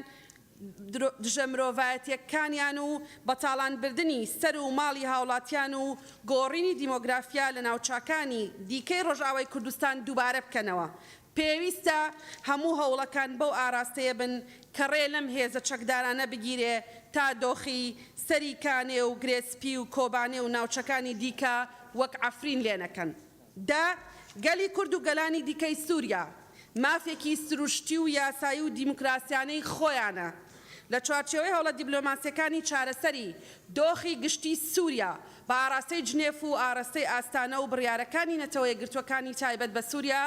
S1: دژە مرۆڤایەتیەکانیان و بەتاڵان بردنی سەر و ماڵی هاوڵاتیان و گۆڕینی دیمۆگرافیا لە ناوچاکانی دیکەی ڕۆژئاوای کوردستان دووبارە بکەنەوە. پێویستە هەموو هەوڵەکان بەو ئاراستەیە بن کە ڕێ لەم هێزە چەکدارانە بگیرێ تا دۆخی سەری کانێ و گرێ سپی و کۆبانێ و ناوچەکانی دیکە وەک عەفرین لێنەکەن. دە، گەلی کورد و گەلانی دیکەی سوریا مافێکی سروشتی و یاسایی و دیموکراسیانەی خۆیانە لە چوارچێوەی هەوڵە دیبلۆماسیەکانی چارەسەری دۆخی گشتی سوریا بە ئاراستەی جنێف و ئاراستەی ئاستانە و بڕیارەکانی نەتەوە یەکگرتووەکانی تایبەت بە سوریا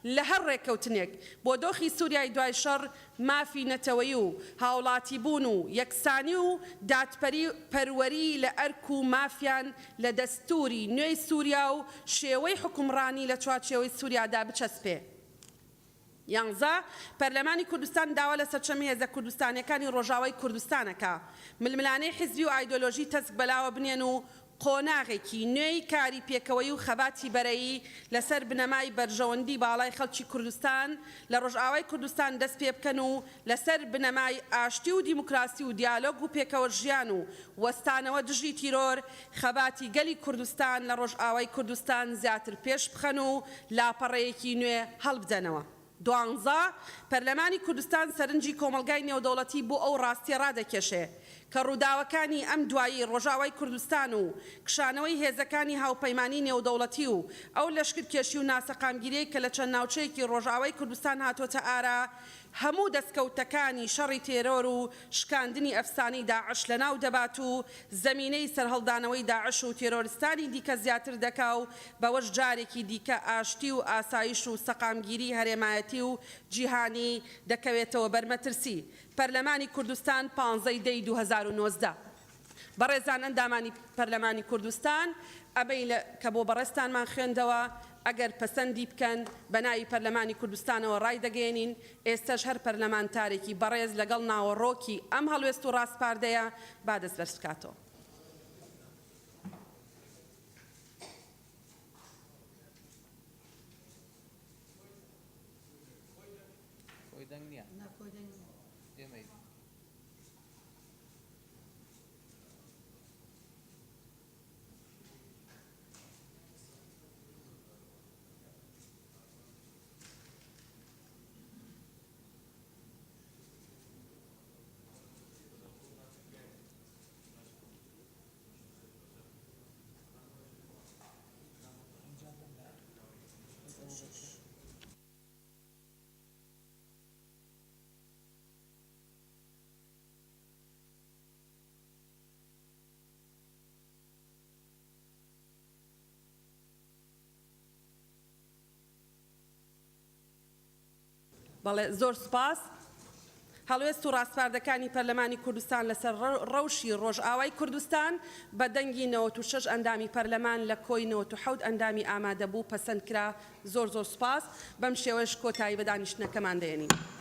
S1: لە هەر ڕێککەوتنێک بۆ دۆخی سوریای دوای شەڕ مافی نەتەوەیی و هاوڵاتیبوون و یەکسانی و دادپەری پەروەری لە ئەرک و مافیان لە دەستووری نوێی سوریا و شێوەی حوکمڕانی لە چوارچێوەی سوریادا بچەسپێ. یانزە، پەرلەمانی کوردستان داوا لە سەرچەم هێزە کوردستانیەکانی ڕۆژاوای کوردستان ئەکا ململانێی حیزبی و ئایدۆلۆژی تەسک بەلاوە بنێن و قۆناغێکی نوێی کاری پێکەوەیی و خەباتی بەرەیی لەسەر بنەمای بەرژەوەندی باڵای خەڵکی کوردستان لە ڕۆژئاوای کوردستان دەست پێبکەن و لەسەر بنەمای ئاشتی و دیموکراسی و دیالۆگ و پێکەوە ژیان و وەستانەوە دژی تیرۆر خەباتی گەلی کوردستان لە ڕۆژئاوای کوردستان زیاتر پێش بخەن و لاپەڕەیەکی نوێ هەڵبدەنەوە. دوانزە، پەرلەمانی کوردستان سەرنجی کۆمەڵگای نێودەوڵەتی بۆ ئەو ڕاستیە ڕادەکێشێ کە ڕووداوەکانی ئەم دوایی ڕۆژاوای کوردستان و کشانەوەی هێزەکانی هاوپەیمانی نێودەوڵەتی و ئەو لەشکرکێشی و ناسەقامگیریەی کە لە چەند ناوچەیەکی ڕۆژاوای کوردستان هاتۆتە ئارا هەموو دەستکەوتەکانی شەڕی تێرۆر و شکاندنی ئەفسانەی داعش لەناو دەبات و زەمینەی سەرهەڵدانەوەی داعش و تێرۆرستانی دیکە زیاتر دەکا و بەوەش جارێکی دیکە ئاشتی و ئاسایش و سەقامگیری هەرێمایەتی و جیهانی دەکەوێتەوە بەر مەترسی. پەرلەمانی کوردستان پانزەی دەی 2019. بەڕێزان ئەندامانی پەرلەمانی کوردستان ئەمەی لە کە بۆ بەڕێزتانمان خوێندەوە ئەگەر پەسەندی بکەن بە ناوی پەرلەمانی کوردستانەوە ڕایدەگەیەنین، ئێستەش هەر پەرلەمانتارێکی بەڕێز لەگەڵ ناوەڕۆکی ئەم هەڵوێست و ڕاسپاردەیە با دەست بەرز بکاتەوە. بەڵێ زۆر سوپاس. هەڵوێست و ڕاسپاردەکانی پەرلەمانی کوردستان لەسەر ڕەوشی ڕۆژئاوای کوردستان بە دەنگی 96 ئەندامی پەرلەمان لە کۆی 97 ئەندامی ئامادەبوو پەسەند کرا. زۆر زۆر سوپاس. بەم شێوەیەش کۆتایی بە دانیشتنەکەمان دێنین.